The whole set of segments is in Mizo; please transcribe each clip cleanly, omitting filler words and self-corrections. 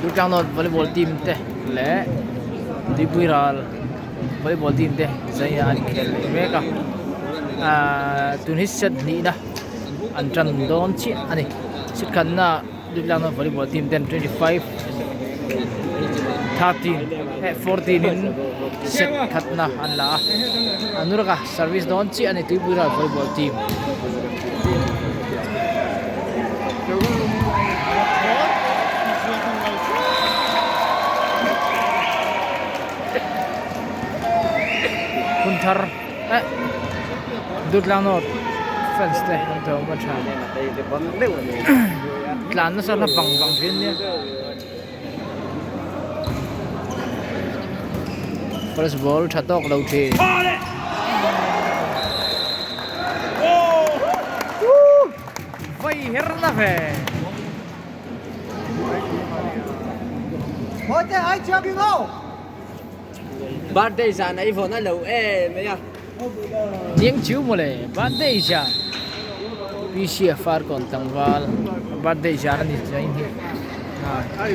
Durtlang North volleyball team te leh Tuipui ral volleyball team te zaina an inkhel leh mek a ahh tun hi set hnihna an tan dawn chiah a ni set khatna Durtlang North volleyball team ten 25 13 eh 14 in set khatna an la a Anurag a service dawn chiah a ni Tuipui ral volleyball team. Hun thar eh Durtlang North fans te an thawm a tha tlan nasa hla vang vang thin nia first ball tha tawk lo thin vai her na ve. Birthday zan a i vawn a lo em mai a. Niang chiu mawle birthday zan PC a Farkawn tlangval birthday zan a ni zain hi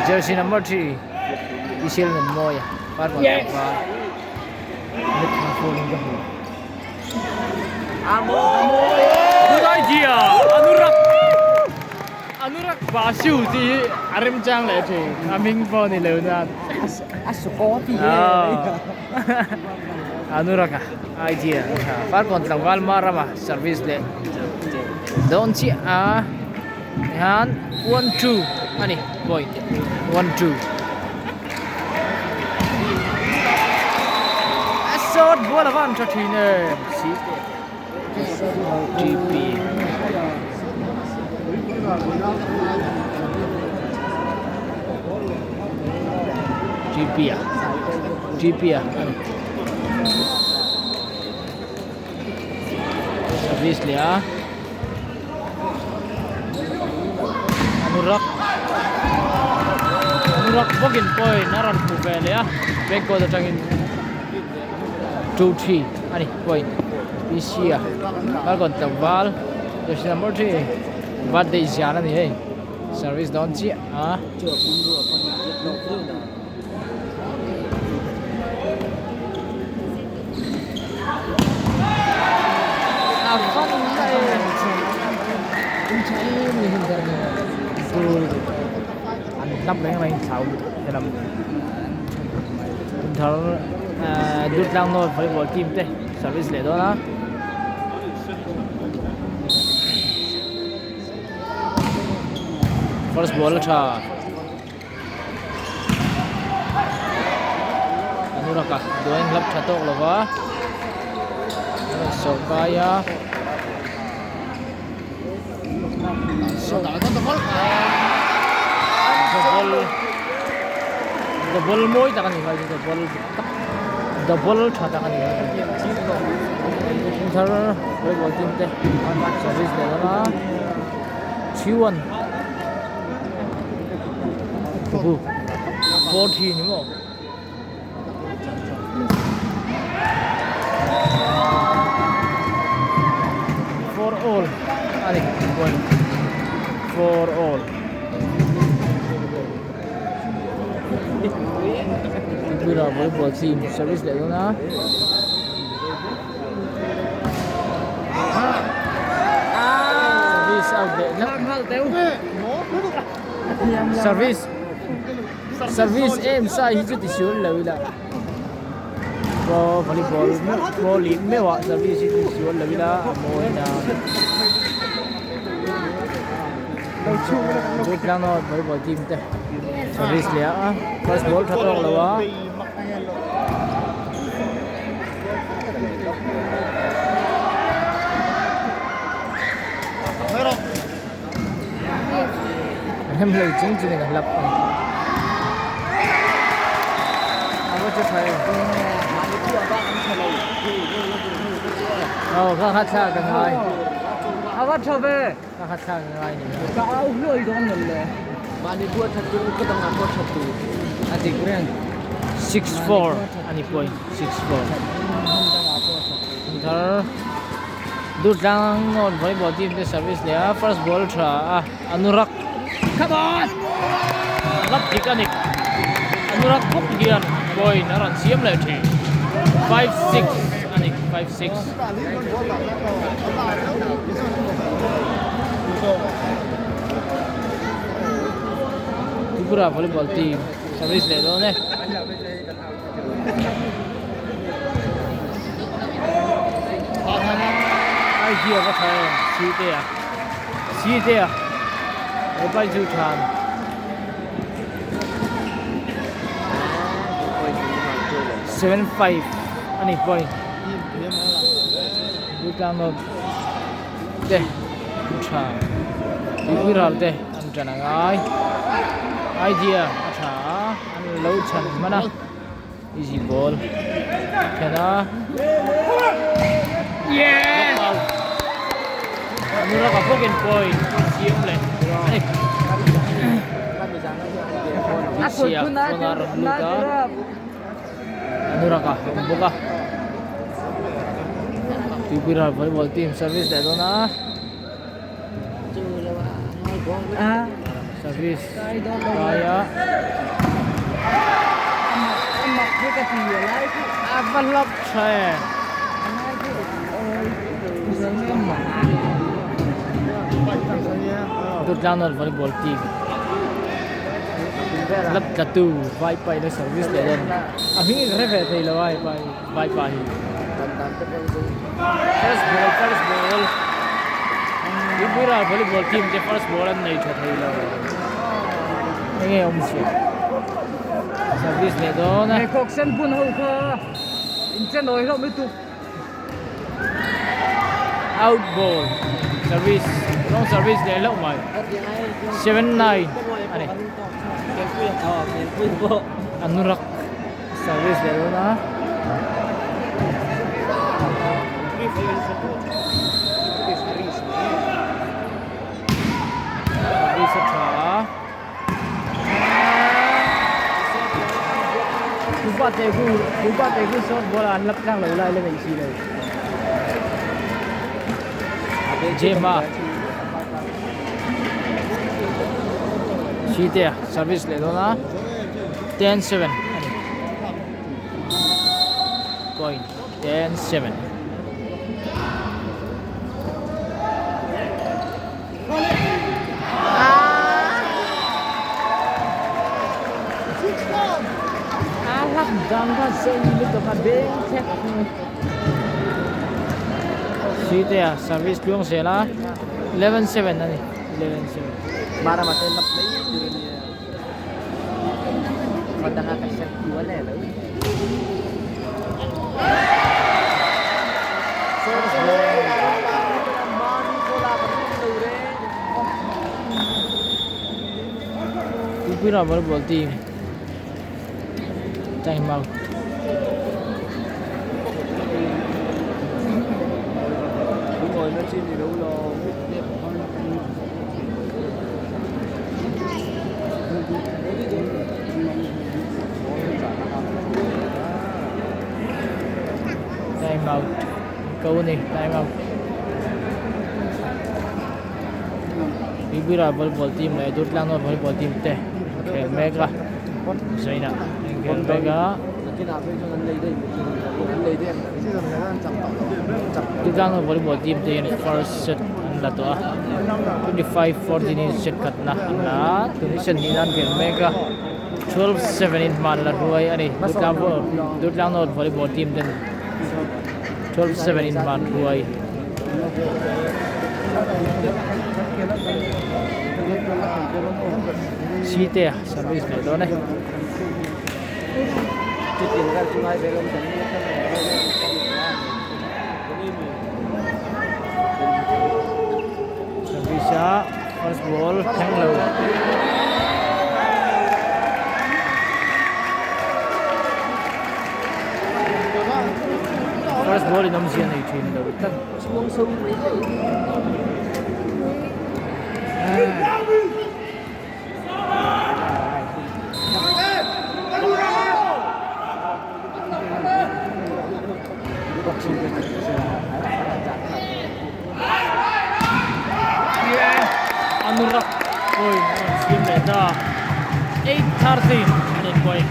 jersey number 3 PC Lalnunmawia Farkawn tlangval Good idea! Anurak Anurak Basu tih hi a remchang leh thin a hming pawh ni lo nan a sukaw tih hi Anurak a idea Farkawn tlangval Marama service leh dawn chiah a tihian 1 2 a ni point 1 2. A shot bual a van tha thin em si TP TP a TP a service leh a Anurak Anurak bawkin point a rawn hmu ve leh a back goal atangin 2-3 a ni point PC a Falcon tlangval jersey number 3 birthday zian a ni hei service dawn chiah a. An hlap reng reng thlau helam thar Durtlang North volleyball team te service leh dawn a. First ball a tha. Anurak a dawin hlap tha tawk lova a rawn sawh kai a double mawi tak a ni mai double tak double tha tak a ni thar volleyball team te service leh lama 3-1. 40 ni maw for all a ni point for all Tripura volleyball team service leh dawn a. Service out leh hlauh service service em sai hi chu ti sual lo ila pro volleyball pro lih meuh ah service hi ti sual lo ila a mawi na Durtlang volleyball team te service leh a first ball tha tawk lo a. Rem lo chung chungin a hlap a ni. A va che tha em. Aw ka kha thla ka ngai. A va tha ve. Ka kha thla ka ngai ni. Ka au hluai dawn lo le. Mahni bua that tur ka dang ah pawh that tur. A dik reng. 6-4 a ni point 6-4. Thar. Durtlang North volleyball team te service leh a first ball tha a Anurak come on lap dik a ni Anurak bawk hian point a rawn siam leh thin 5-6 a ni 5-6. Tripura volleyball team service leh dawn e. Ai hi a va tha em si te a si te a he pai chu than 75 ani point Butlang te tha Tuipuiral te an tan a ngai idea a tha a an lo chhan hman a easy ball then a yeah Anurag a bawkin point siam leh ani Sia phone a rawn lut a. Anurag a awm bawk a Tuipuiral volleyball team service leh dawn a service lai a a va hlap tha e Durtlang volleyball team. Lap tla tu vai pa in a service leh dawn a hming in hre ve thei lo a hepa hi vai pa hi first ball first ball Tripura volleyball team te first ball an nei tha thei lo enge awm zia service leh dawn a Pheikhawk sen bun ho kha in che nawi hlauh mai tuk. Out ball service long service leh hlauh mai 7-9 a ni Anurak service leh dawn a service a tha a. Pupa te khu pupa te khu short ball an lap tlang lo lai la nei si lo. Jema Site service leh dawn a 10-7 a ni. Point 10-7. A lap dan kha sei lutuk a beng thlek Site a service tluang zel a 11-7 a ni 11-7. Mara mate lap mai tur a nia. Madanga ka set tu a le lo. Tripura volleyball team time out. Time out ko a ni time out Tripura volleyball team leh Durtlang North volleyball team te khel mek a zainah an khel mek a Durtlang North volleyball team te hian first set an la tawh a 25-14 in set khatna an la a tun hi set hnihna an khel mek a 12-7 in hma an la hruai a ni Durtlang North volleyball team ten 12-7 in hma an hruai. Site a service leh dawn e. Service a first ball thleng lo. First ball in awmzia nei thin lo tlat. ta 8:13 a ni point.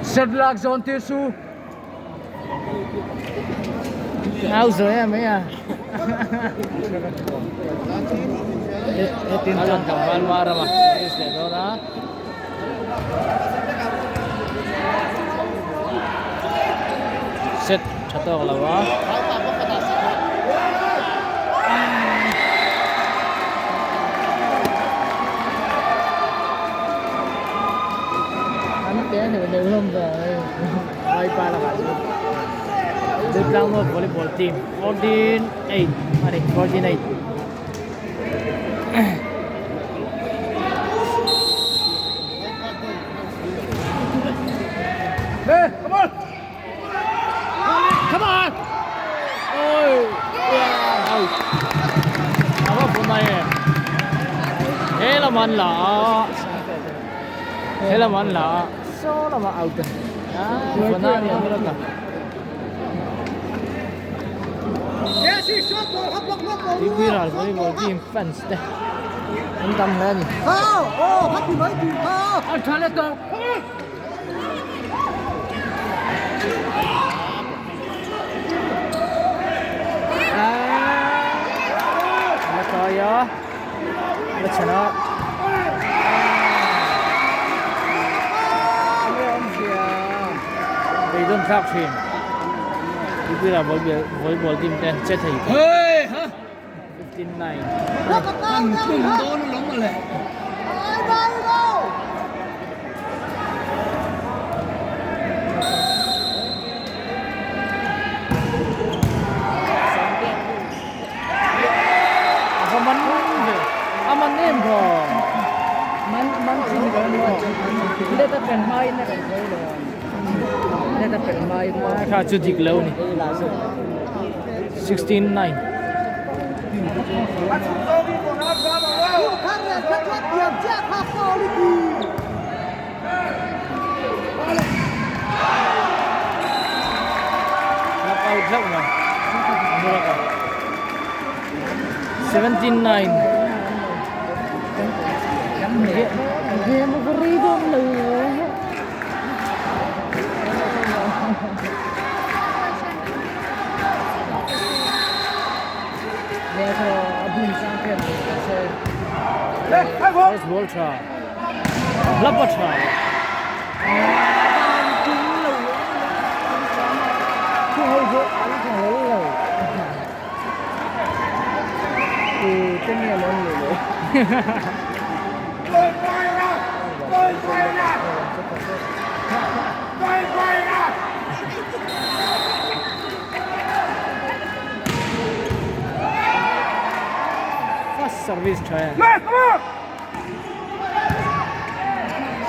Set lak zawn tir su. Au rồi em ấy à. Hetin chuan tlangval mar a service leh dawn a. Set tha tawk lo a. An te neuh neuh hlawm ve hei vaipa lakah chuan Durtlang volleyball team 14-8 a ni 14-8. Hey, come on! Come on! Ôi! Out! Ava phun mai em. He lam an la a. He lam an la a. Saw lama out. Ah, phun a ni ang rawt a. Tuipuiral volleyball team fans te an tam hle a ni. A tha le tawh. La kai a, la chhan a. Beidawn thlak thin. Tuipuiral volleyball team te che thei tawh. 15-9. A va man ve a man em khaw man man chin ko ni let a pen mai na kan thei lo let a pen mai kha chu dik lo ni 16-9. Knock out hlauh mai Anurag a 17-9. First ball tha hlapa tha First service tha e.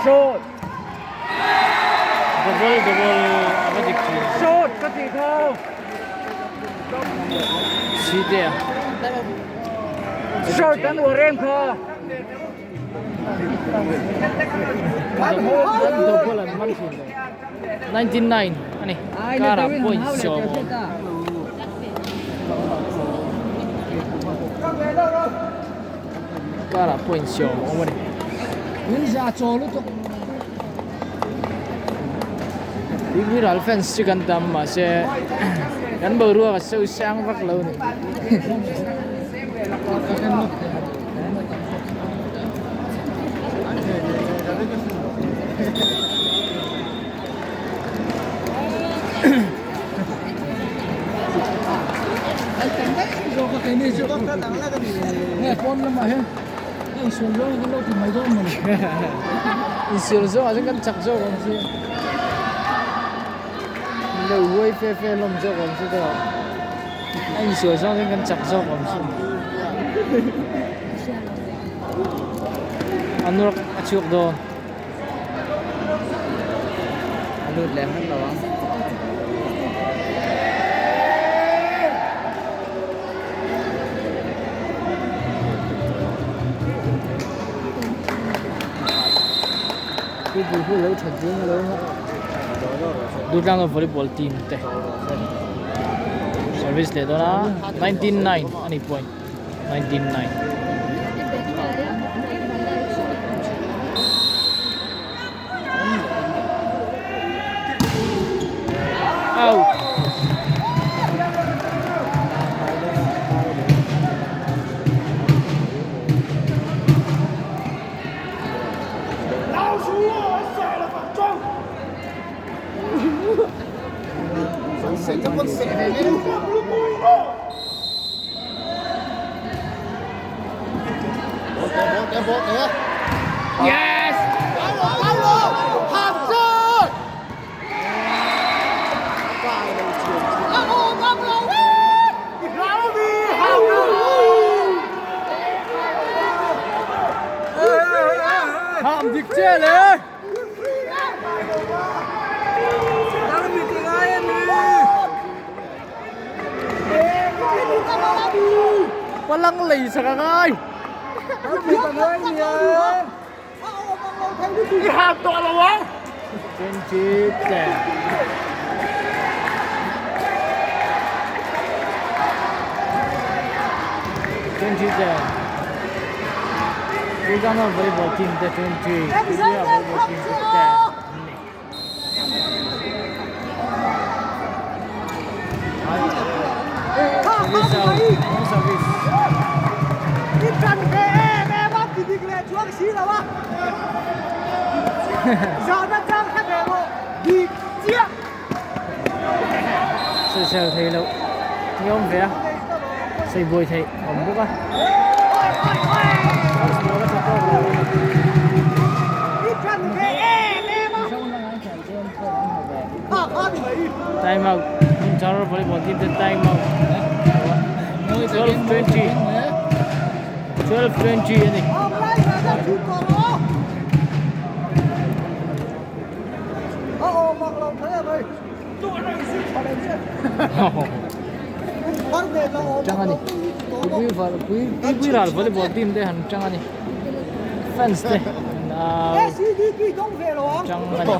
Shot. Double double a va dik thin. Shot ka tih kha. Site a. Shot an uar em kha. Double an man thin lo. 99 a ni. Karah point 10. Karah point 10 a awm a ni. Tuipuiral fans chu kan tam mahse kan boruak a so sang vak lo a ni. Insual zawk ah chuan kan chak zawk awm si lo huai fe fe hlawm zawk awm si tawh a insual zawk ah chuan kan chak zawk awm si a nawrh a chhuak dawn. A lut leh hman lo ang. Tuipui hu lo that zing lo a Durtlang volleyball team te service leh dawn a 19-9 a ni point. 19 9. Out. Yes! Ham dik che le! Palang lei sak a ngai. I ham tawh lo ang. 20 10. 20 10. Tuikama volleyball team te 20, Tuipuia volleyball team te 10 an ni. Service out, long service. Sawisel thei loh ni awm ve a, sawi buai theih a awm bawk a. First ball a tha tawk lo a ni. Time out, Hunchar volleyball team te time out. 12:20, 12:20 a ni. Tang a ni. Tuipui ral volleyball team te han tang a ni. Fans te an au tang a ni.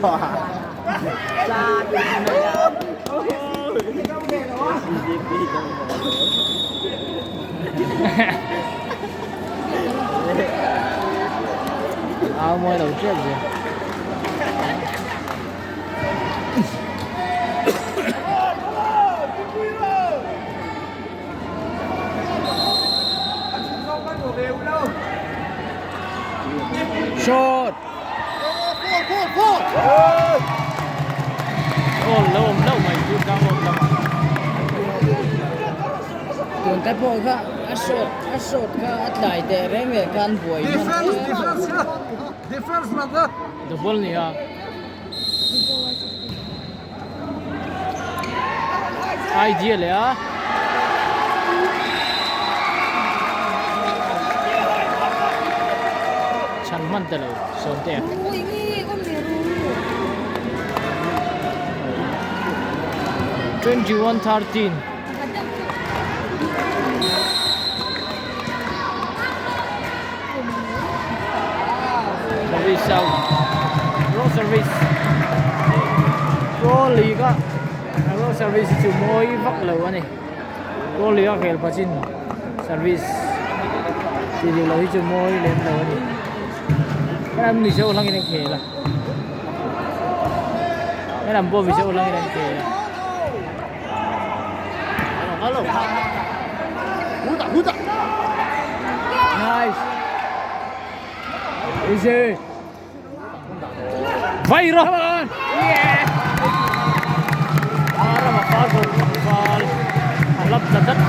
Au mawi lo tep zel. Shot! Goal lo awm hlauh mai chu tlang awm lamah. Tun te pawh kha a shot a shot kha a tlai teh reng leh khan buai hman hle. The ball ni a. Idea leh a. Chhan hman ta lo sawm te a. 21 13. Service out. Raw service. Raw league a. Raw service chu mawi vak lo a ni. Raw league a khel pachin service ti dik lo hi chu mawi lem lo a ni. Helam Mizo hlangin an khel a. Helam pawh Mizo hlangin an khel a. Nice. Easy. Vai rawh. Yeah. Aram a fal bawk fal a hlap ta tlat.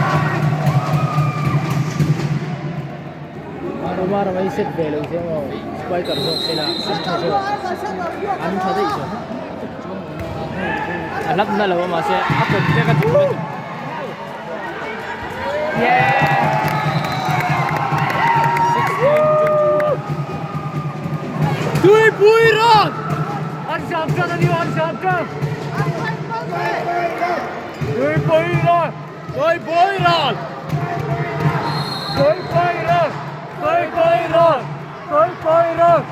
Roma ram hi set ve lo se maw spiker zawk se la an tha zawk an tha daih zawk. A hlap na lo a mahse a contact a duh lutuk. Yeah. 16 21. Tuipui ram! An sam tan a ni an sam tan. Tuipui ram! Tuipui ram! Tuipui ram! Tuipui ram! Tuipui ram!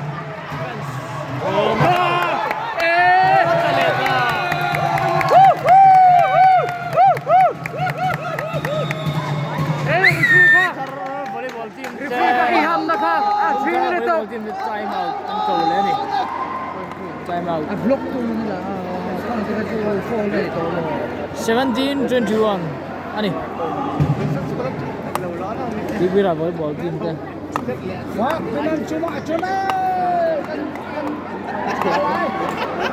17-21 a ni. Tuipuiral volleyball team te.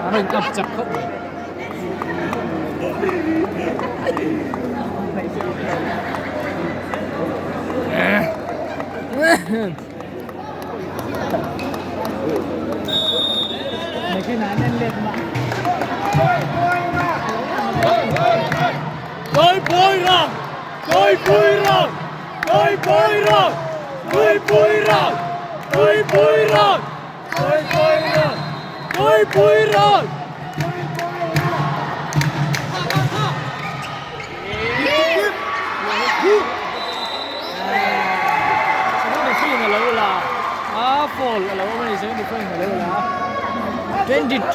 An rawn up chak khawp mai. 22-17.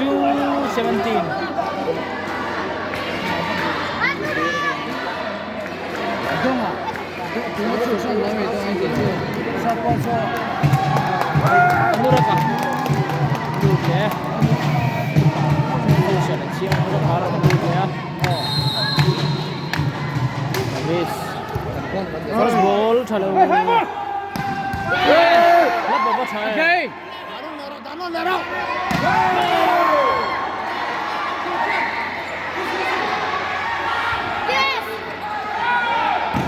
First ball tha lo. Okay.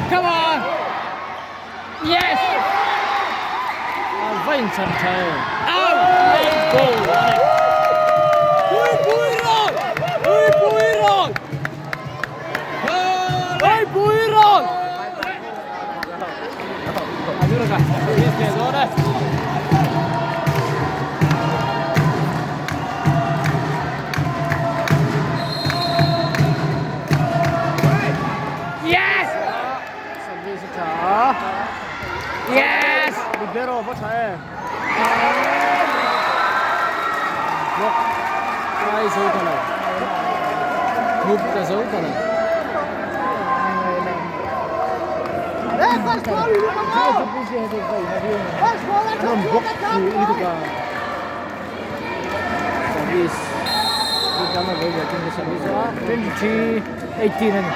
Come on. Yes. Vain chan tha e. Out. Let's go. Pui pui rồi. Pui pui rồi. Pui pui rồi. Yes! Service a tha. Yes! Libero va tha e. Block. Try zo ta lo. Thup ta zo ta lo. An rawn block fuh lutuk a. Service. Service a 23-18 a ni.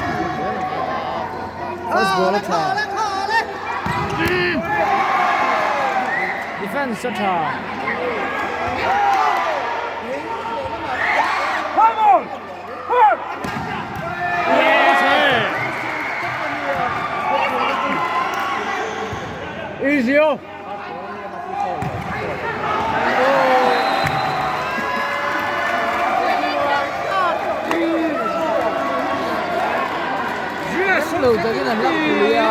First ball a tha. Defense a tha. Easy oh. Slow takin an lak pui a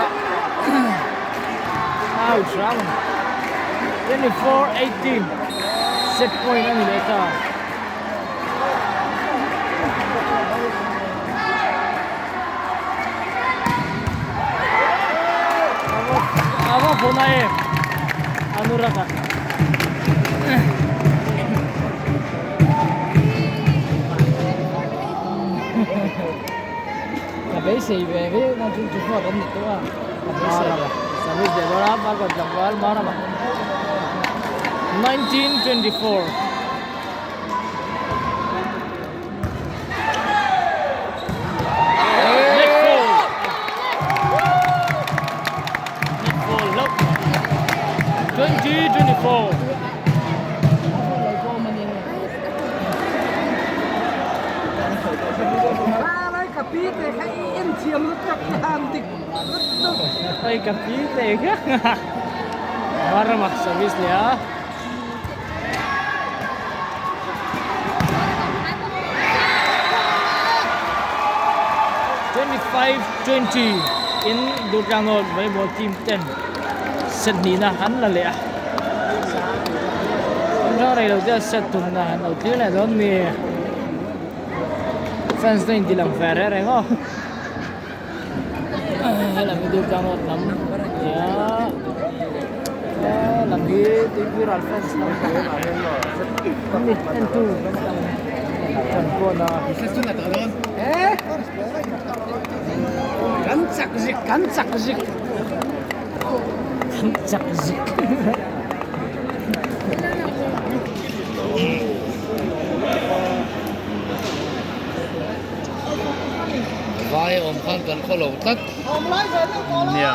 out hram a ni 24-18 set point a ni leh ta. Ava phone a em Anurag a. Ka beisei ve viau na chu chu hmuat an ni tawh a ka beisei ve. Service leh dawn a Margot tlangval Marama 1924. Net ball. Net ball hlauh. 2024. Ai ka pi te kha. Marama service leh a. 25-20 in Durtlang North volleyball team ten set hnihna an la leh a. An hrang rei lo te a set tumna an lo tlir leh dawn mi. Fans te inti lang ve reng reng aw. Helam hi Durtlang North lam a ni a. Helam hi Tuipui ral fans lam a ni. Entu kan tam tan pawn a. Kan chak zik kan chak zik kan chak zik. Vai awm khan kan khaw lo tlat. Nia.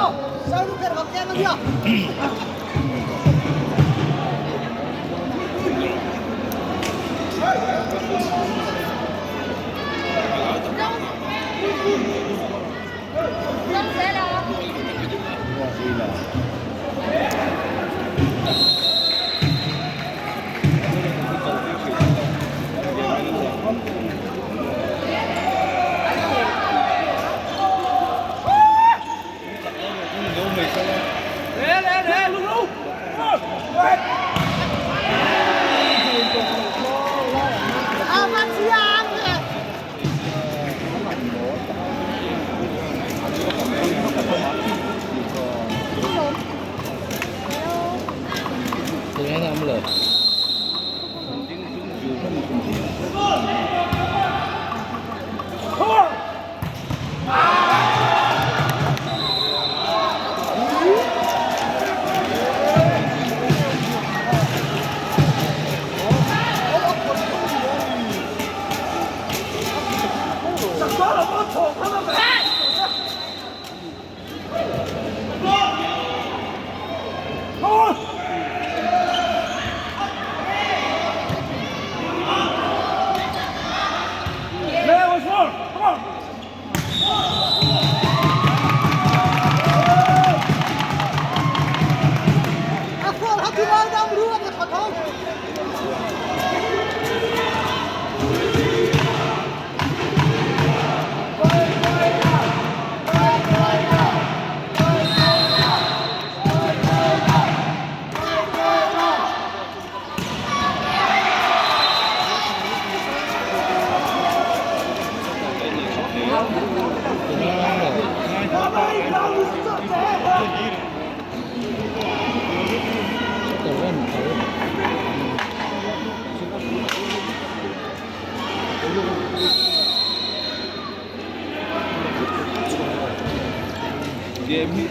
Game hi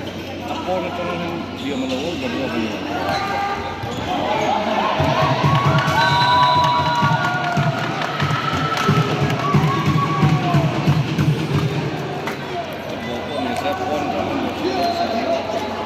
a pawn atanga hian liam a lo awm ber zawk a ni. Football pawh ni se pawn atanga hian lo thlir lo se.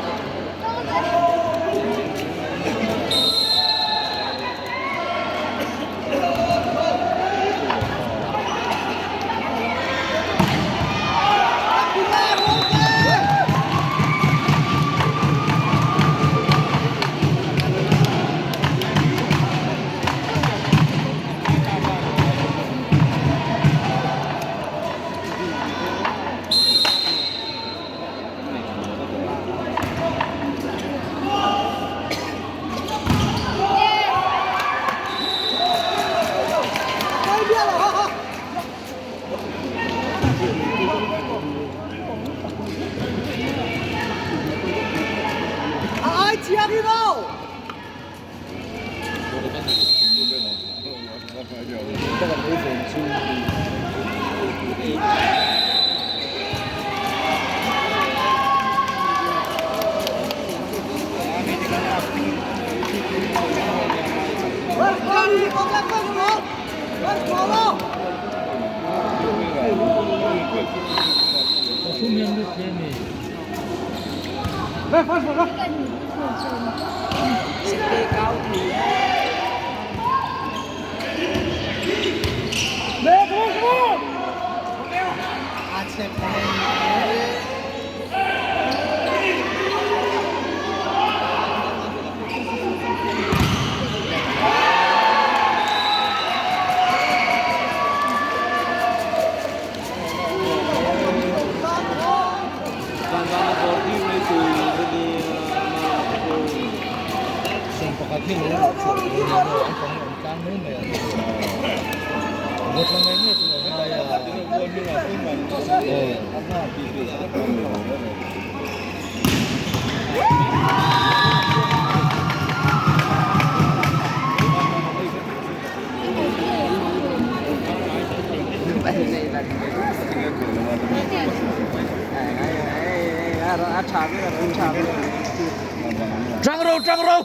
Tang ro tang ro.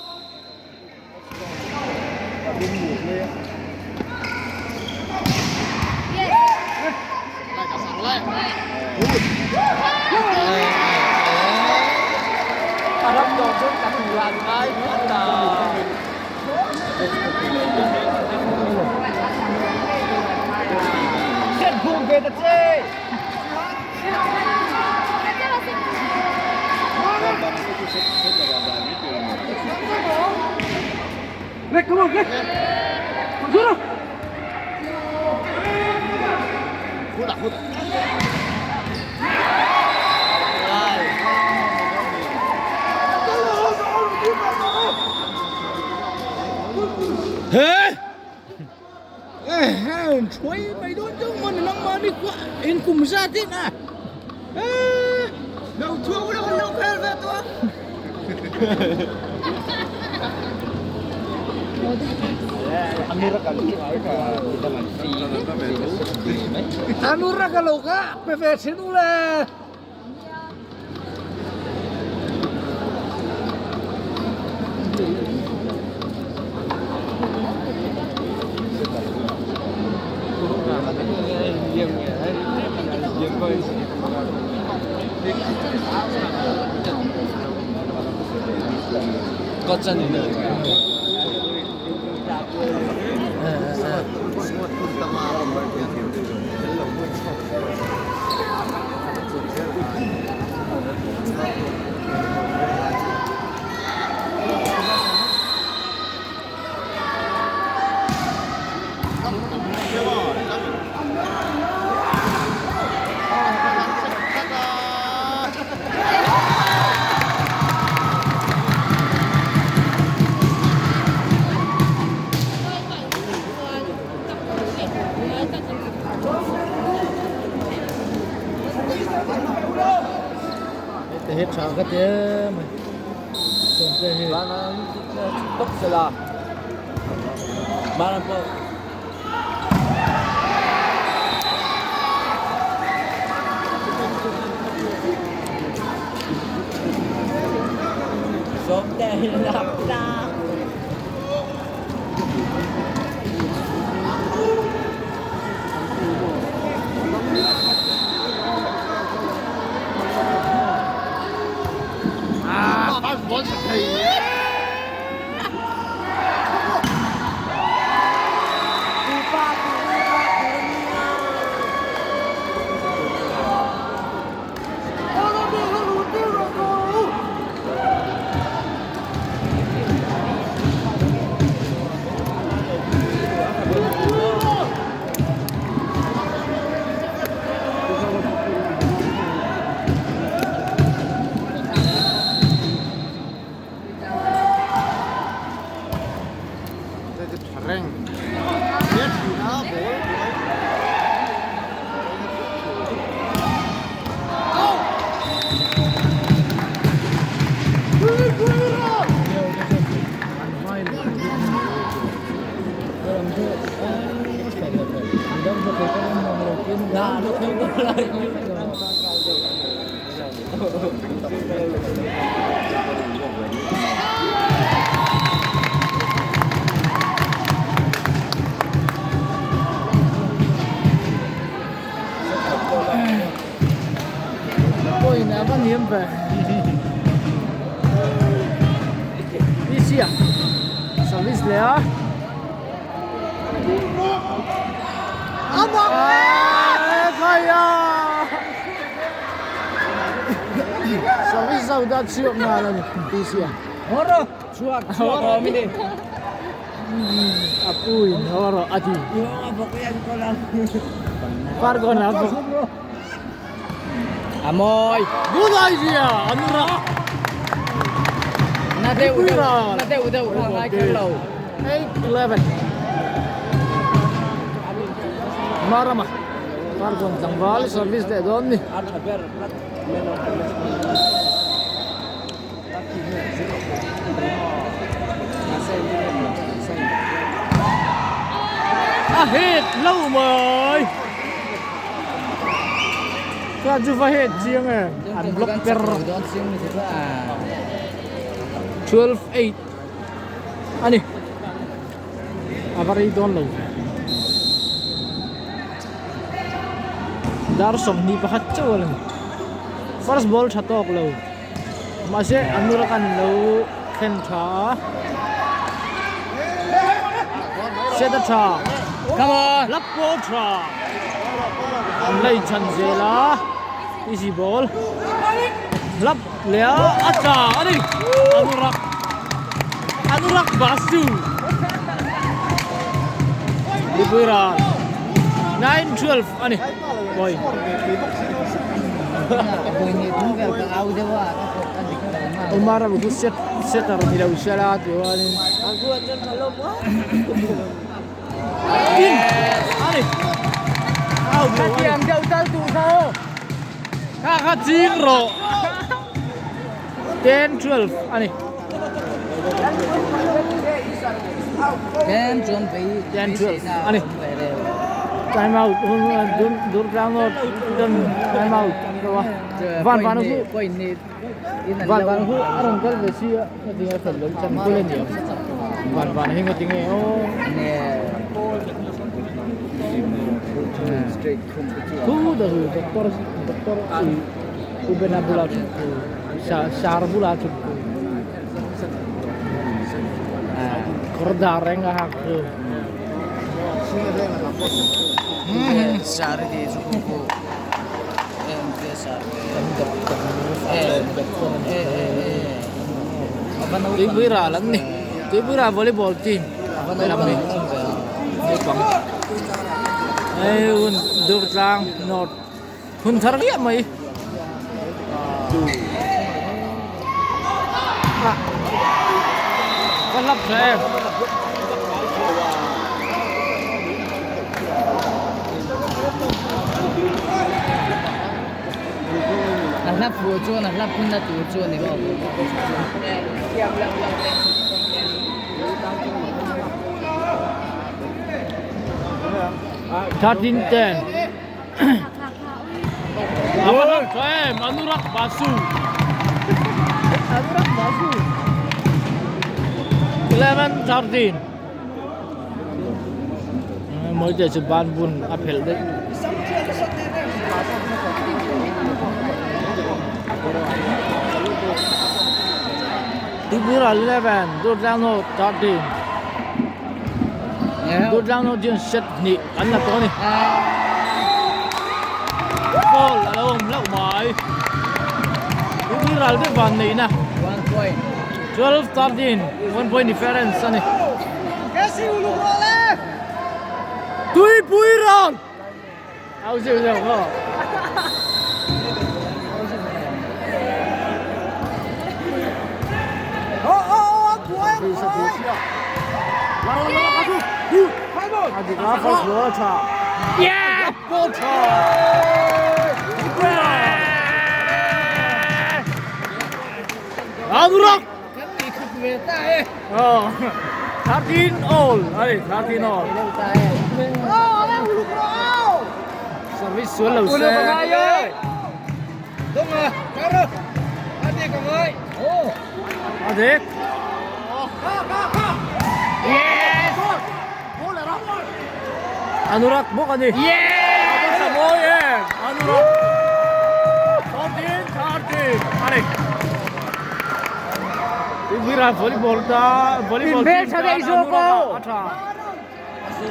Dar 21 chauh a la ni first ball tha tawk lo mahse an ura kan lo. thlen tha a. Set a tha. Come on. Lap pawh tha. An la inchhan zel a. Easy ball. Lap leh a a tla a ni. Anurak. Anurak Basu. Lipuiral. 9-12 a ni. Point. Umar a bu set setter ni lo sela chuanin in ani out lo ani Tiang deuh tal duh kha aw. Kha kha ching rawh 10 12 ani Ten chuan bei 10 12 ani time out hun dur dur tlang nawt chuan time out an ko a van van hu point ni van van hu a rawn kal ve si a heti a fel lo chan kul a ni ang van van hi ngati nge aw thu da hu doctor doctor u bena bula thut thu sar bula thut thu kawr dar reng a hak thu. Tuipui ral an ni Tuipui ral volleyball team lam hi naupang hei hun Durtlang North hun thar viah mai ka hlap tha em. A hla phuah chuan a hla phunna tur chu a ni maw? 13 10 A va hlak tha em Anurak Basu Anurak Basu 11 13 Mawi chu ban bun a phelh daih. Tripura 11 Durtlangno 13 Durtlangno chuan set hnih an la tawh a ni. Ball a lo awm hlauh mai. Tripura te van neihna 12 13 one point difference a ni. Tuipui ram! Au zeuh zeuh maw? Anurag! 13 all a ni 13 all service sual lo se a dek yes Anurak bawk a ni yes a mawi em Anurak 14 13 a ni Tuivira volleyball ta volleyball team tan Anurak a tha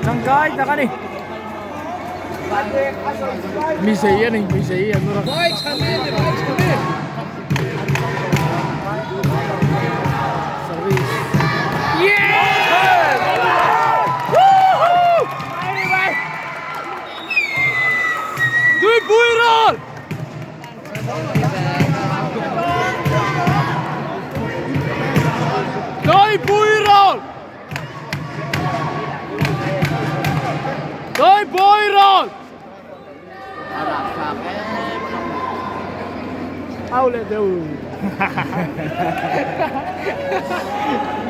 tangkai tak a ni mizei a ni mizei Anurak service Tuipuiral Tuipuiral Tuipuiral Au leh deuh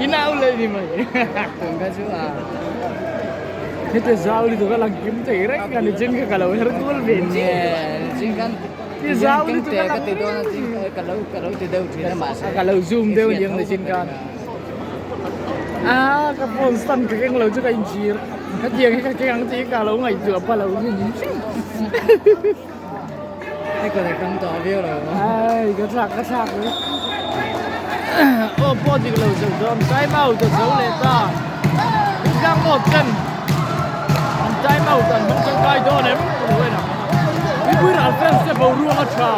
In au leh ni mai Heta zau lutuk a lang kim thei reng a ni chin kha ka lo her kual ve chi Ti zau lutuk a lang Ka lo zoom deuh aniang ni chin khan A ka phone stand ka keng lo chu ka inchhir hetiang hi ka keng ang tih ka lo ngaihtuah pha lo hrim hrim Hei ka la kam tawh viau lo Ai ka thlak ka thlak mai. Aw pawh dik lo zo dawn time out a zo leh ta. Tlang awt ten an time out an hmang tangkai dawn em lo en ang. Mipui ral fans te boruak a tha.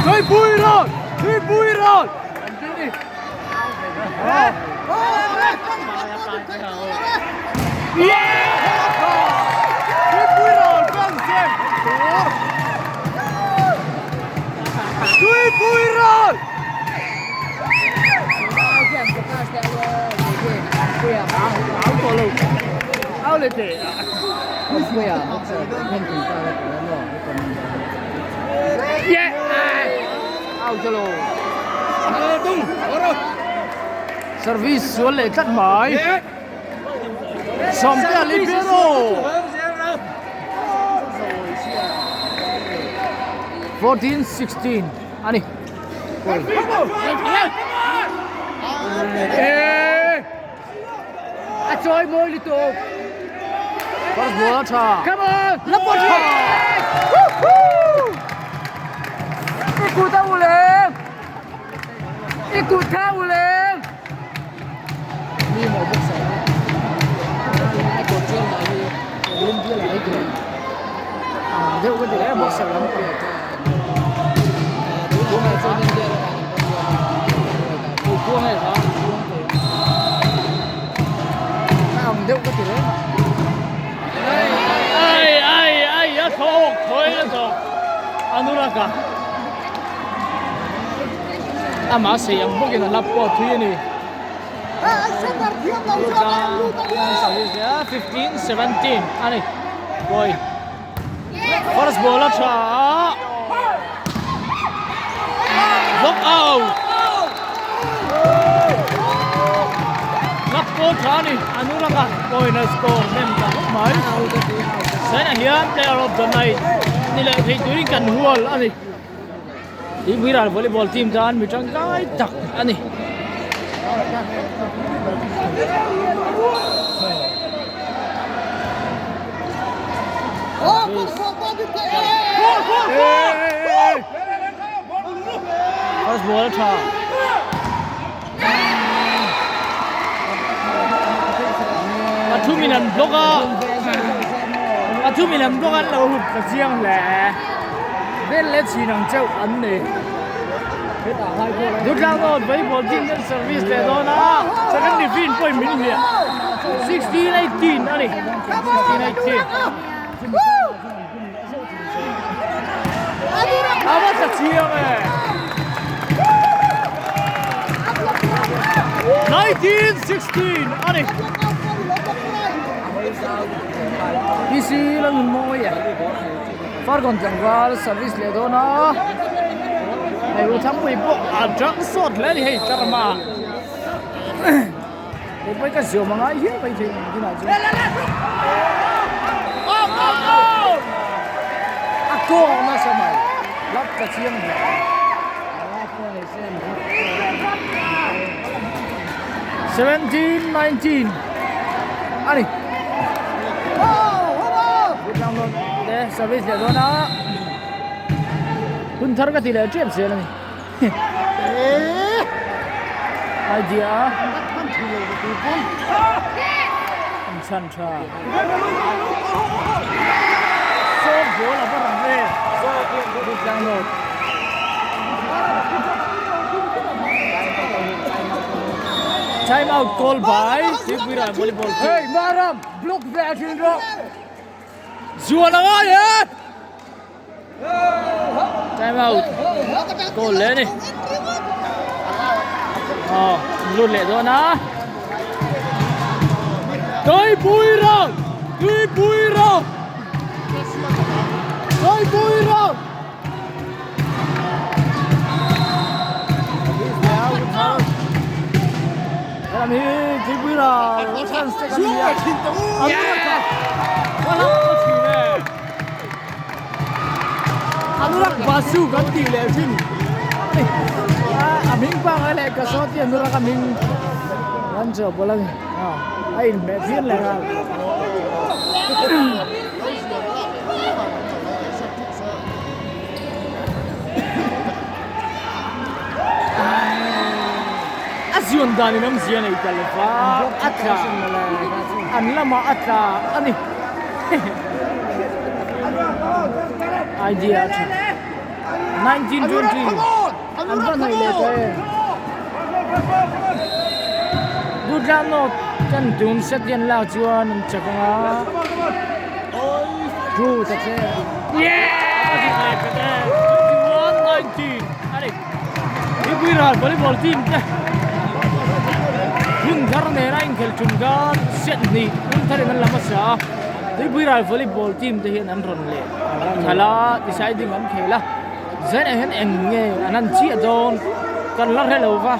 Tuipui ral! Tuipui ral! An ti ni. Tuipui ral fans te! Tuipui ral! Service sual leh tlat mai. Sawmtea libero. 14-16 a ni. A chawi mawi lutuk. First ball a tha. Come on! La pawh tha! I kut a ulem! I kut a ulem! Mi maw bawk sa. A kut chuan lah hi Olympia lah hi tur. Deuh ka ti hle boxer lam pawh. Tunah chuan India ramah kan rawn luan a. Kuang e ha. A ang deuh ka ti reng a. Ai ai ai a thawk thawi a thawk Anurag-a amah sei ang bawkin a hlap pawh a thui a ni. 15 17 a ni. Boy. First ball a tha a. Block out. Lap pawh tha a ni. Anurag-a point a score hnem ta khawp mai. Saina hian player of the night ni leh thei turin kan hual a ni. Tuipuiral volleyball team tan mi tangkai tak a ni. First ball tha. Pathum in an block a. Pathum in an block an lo hup ta chiang hle. Vel leh chhin ang cheuh an ni. Dutlang Road volleyball team ten service leh dawn a. Second division pawhin min hliah. 16-18 a ni. 16-18. A va tla chiang e. 1916 a ni. PC la nun mawi e. Farkawn tlangval service leh dawn a. Hei u Thangpui pawh a tang sawt hle a ni hei tlarma. Hei pawh hi ka ziawm a ngai hial mai thei ang kinah chuan. A kawng nasa mai. Lap ka chiang hle. 17-19 a ni. Service leh dawn a. Hun thar ka ti leh tep zel a ni. Idea an chhan tha. Sawt ball a va rang ve. Tlang nawt. Time out call by Tripura volleyball team. Hey Maram, block ve a thin rawh. Zuan a ngai e. Time out. Goal leh ni. Oh, lut leh dawn a. Tuipui ram! Tuipui ram! Tuipui ram! Helam hi Tuipui ram fans te kan ni a. An lut a. Anurag Basu kan tih leh thin a hming pangai leh ka saw tih Anurag a hming kan chawh pawlh a ni a inhmeh phian leh nghal. Awm dan in awmzia nei ta lova a tla an lamah a tla a ni. Idea a tha. 1920 an va hnaih leh ta em. Dutla North ten tum set hian lak chuan an chak ang a. Two ta che. Yeah! A dik leh ta che. 21-19 a ni. Mipui ral volleyball team te hun thar nena inkhelh tum khan set hnih hun tharin an la hmasa a. Tuipui ral volleyball team te hian an rawn leh khalh a, deciding an khel a. Zainah hian eng nge an han chiah dawn kan la hre lo va,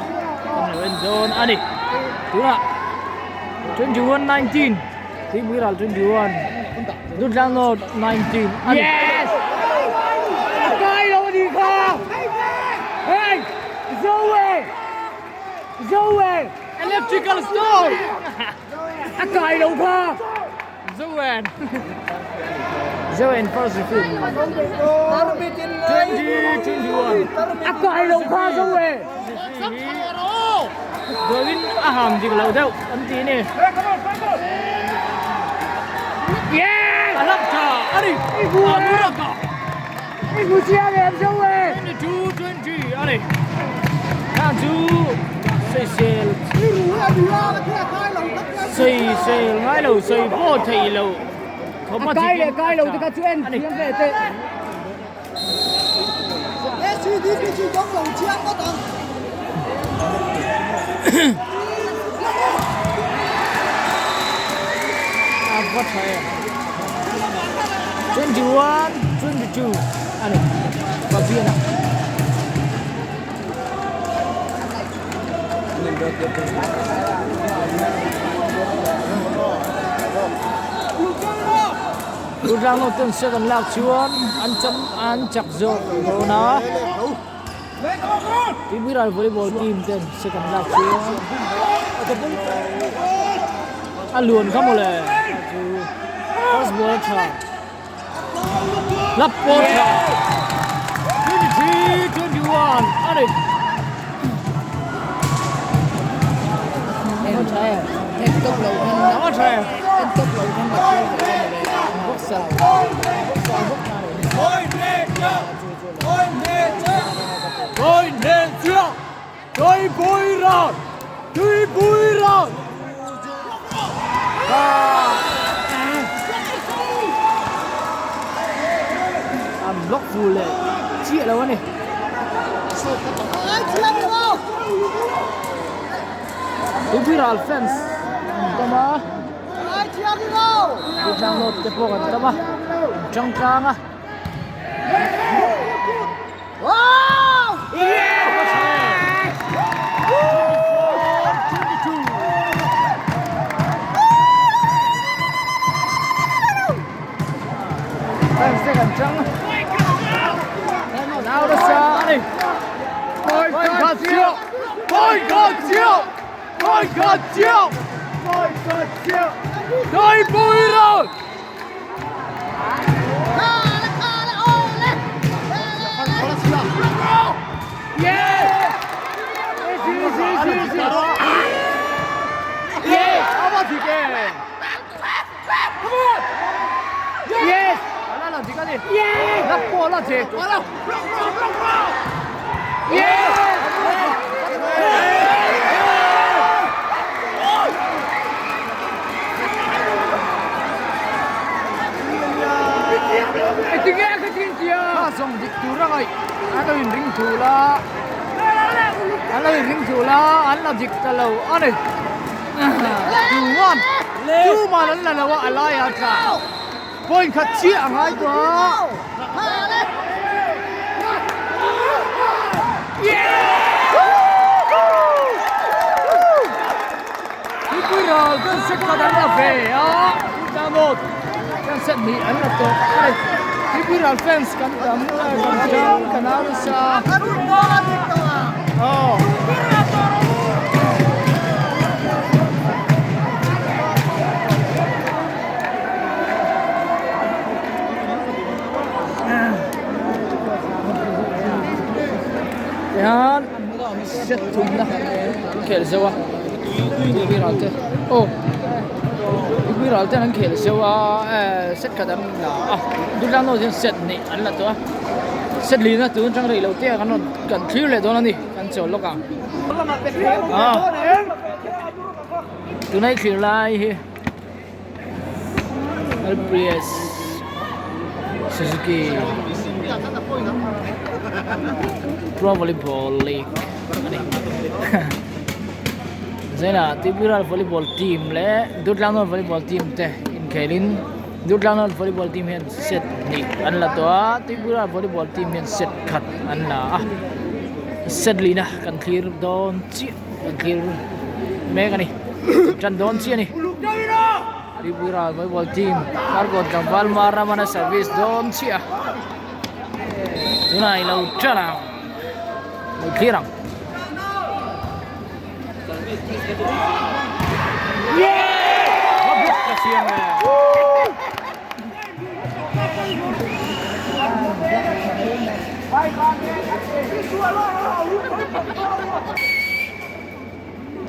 kan lo en dawn a ni. Tunah 21-19 Tuipui ral 21 Dutlang North 19 a ni. Yes! A kai lo a nih kha! Hey! Zoe! Zoe! Electrical store! A kai lo kha! Zoen! Zoen first refill. 2021. A kai lo kha Zoe! Goin a ham dik lo deuh an ti ni. Yeah! A hlap tha a ni. Anuraka. I hmu chiang em Zoe? 22 20 a ni. Hang chu sawisel sawisel ngai lo sawi pawh thei lo. A kai leh kai lo te kha chu en thiam ve teh. A va tha em. 21 22 a ni Fabian-a. Rutlang ho ten set an lak chuan an cham an chak zawk dawn a. Tuipuiral volleyball team ten set an lak chuan a luan kha mawle chu first ball a tha lap pawh tha 23 21 a ni. An block fuh leh chiah lo a ni. Tuipuiral fans an tam a. Tlang lawt te pawh kan tam a, an tang tlang a. Fans te kan tang. Nau nasa a ni. Point khat chiah! Point khat chiah! Point khat chiah! Point khat chiah! Tuipui ral! Zawng dik tur a ngaih an lo inring thul a an lo inring thul a an la dik ta lo a ni tuman tuman an la lo a a laiah a tla point khat chiah a ngai tawh a. Mipui ral chuan set khat an la ve a, Tlamawt chuan set hnih an la tawh a ni. Mipui ral fans kan tam kan tang kan au nasa. Aw. Tihian set thumna. khel zeuh a Tuipuiral te aw Tuipuiral ten an khel zeuh a eh set khat an la a Durtlang hian set hnih an la tawh a set lina tun atang rei lo te ah kan rawn kan thlir leh dawn a ni kan chawl lawk ang ah tuna i thlir lai hi L_P_S Suzuki Pro Volleyball League a ni Zainah Tuipuiral Volleyball team leh Durtlang Volleyball team te inkhelin Durtlang Volleyball team hian set hnih an la tawh a Tuipuiral Volleyball team hian set khat an la a set lihna kan thlir dawn chiah. Kan thlir mek a ni tan dawn chiah a ni Tripura volleyball team Farkawn tlangval Maramana service dawn chiah a tunah i lo tan ang lo thlir ang. Ka siam e.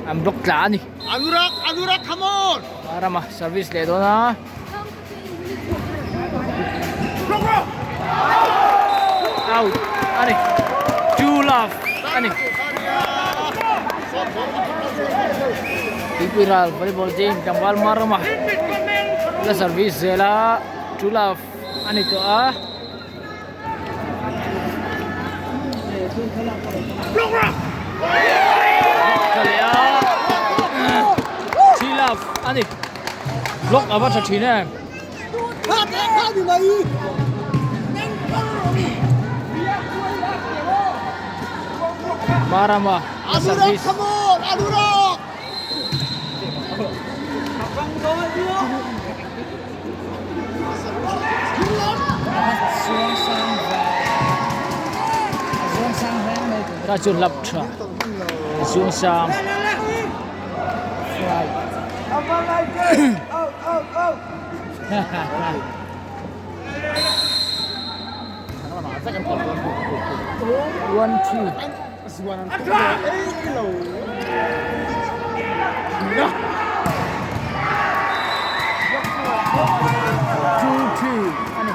An block tla a ni. Anurak Anurak come on. Rama service leh dawn a. Out a ni. Two love a ni. Tuipui ral volleyball team tlangval Marama la service zel a two love a ni tawh a. Three love a ni. Block a va tha thin em. Marama la service. Ka chu lap tha zuang sang one two Two three a ni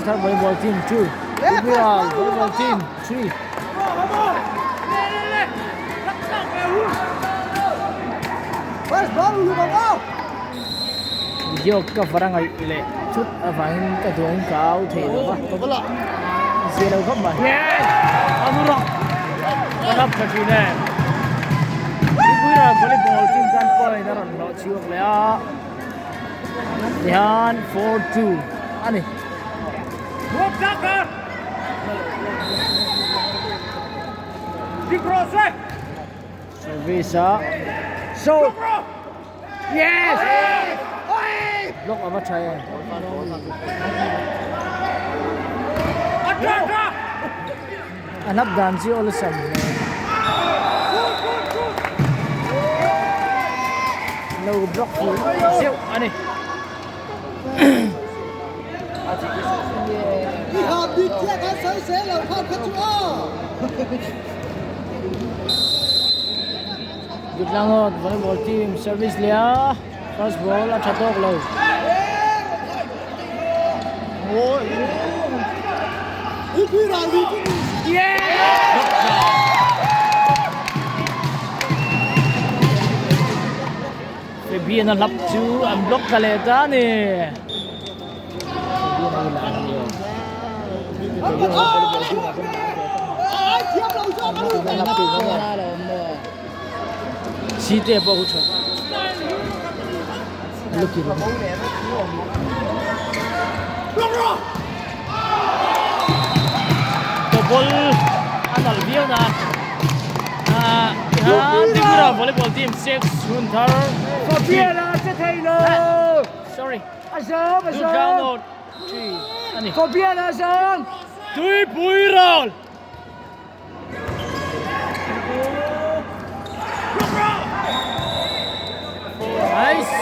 Thar volleyball team two Tripura volleyball team three Video ka var a ngaih leh thut avangin ka duangin ka au thei lo va zia lo khawp mai ka hlap tha thin e Tripura volleyball team tan point a rawn hlawh chhuak leh a tihian 4-2 a ni. Service a so yes block ava tha em a hlap dan chu awlsam hle lo block zeuh a ni. Dutlangot volleyball team service leh a first ball a tha tawk lo. Fabian a hlap chu an block thla leh ta a ni. Site pawh hu tha looking Tobol a nalh viau na ah Tripura volleyball team 6 hun thar sorry Durgano 3 a ni Tuipui ral Nice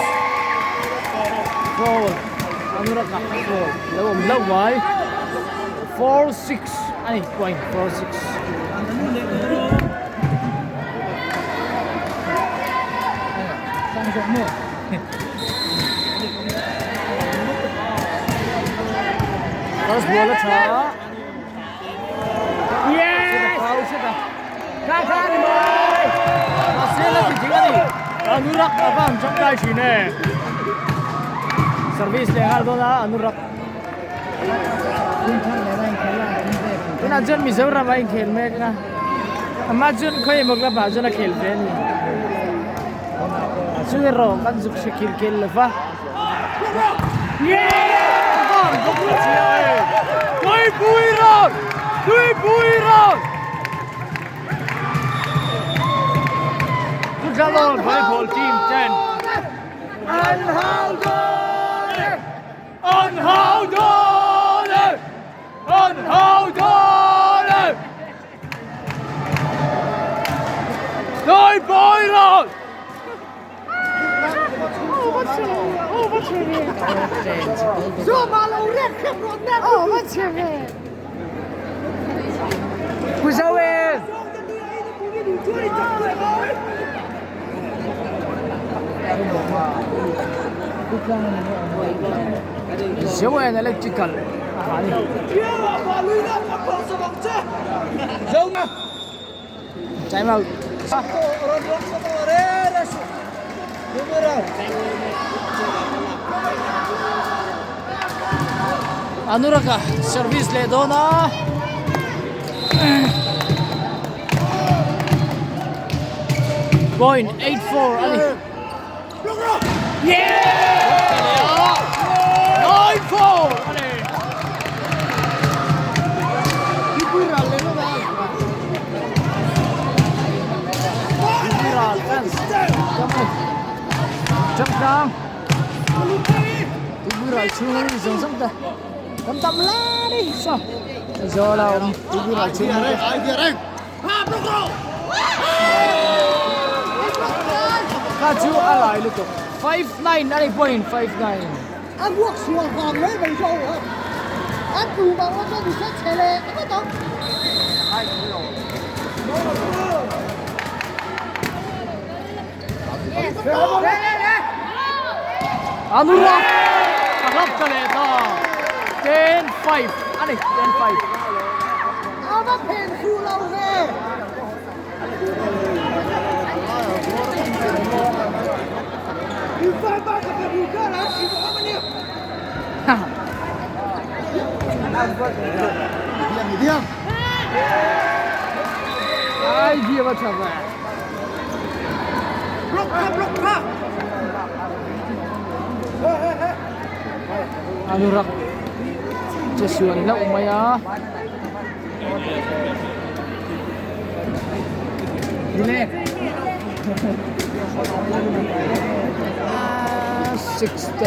Foul Anurag a foul lo awm hlauh mai 4-6 a ni point 4-6. First ball a tha a. Yes! Foul set a. Kha kha ni mai! Mahse la ti ding a ni. Anurak a va han tangkai thin e. Service leh nghal dawn a Anurak. Tunah chuan Mizoram a inkhel mek a. Amah chuan khawi emaw club ah chuan a khel ve a ni. Chu erawh kan zuk hre khil khel lo va. Volleyball team ten An hau dawn e! An hau dawn e! An hau dawn e! Tuipuiron! Zoen Electrical a ni. Time out. Anuraka service leh dawn a. Point 8-4 a ni. Yeah! 9-4 a ni. Ral fans Changkang Tuipuiral chhung zawng zawng te kan tam hle a ni saw Aizawl a awm Tuipuiral chhung te Kha chu a lai lutuk 5-9 a ni point 5-9. A ruak sual vang mai mai zawk a, a tu vang a chuan hre chhe leh ngawt ang. Anurag a hlap ta leh ta 10-5 a ni 10-5. A va phen fuh lo ve. Ai bia va tha ve. Anurak che sual hlauh mai a. 6-10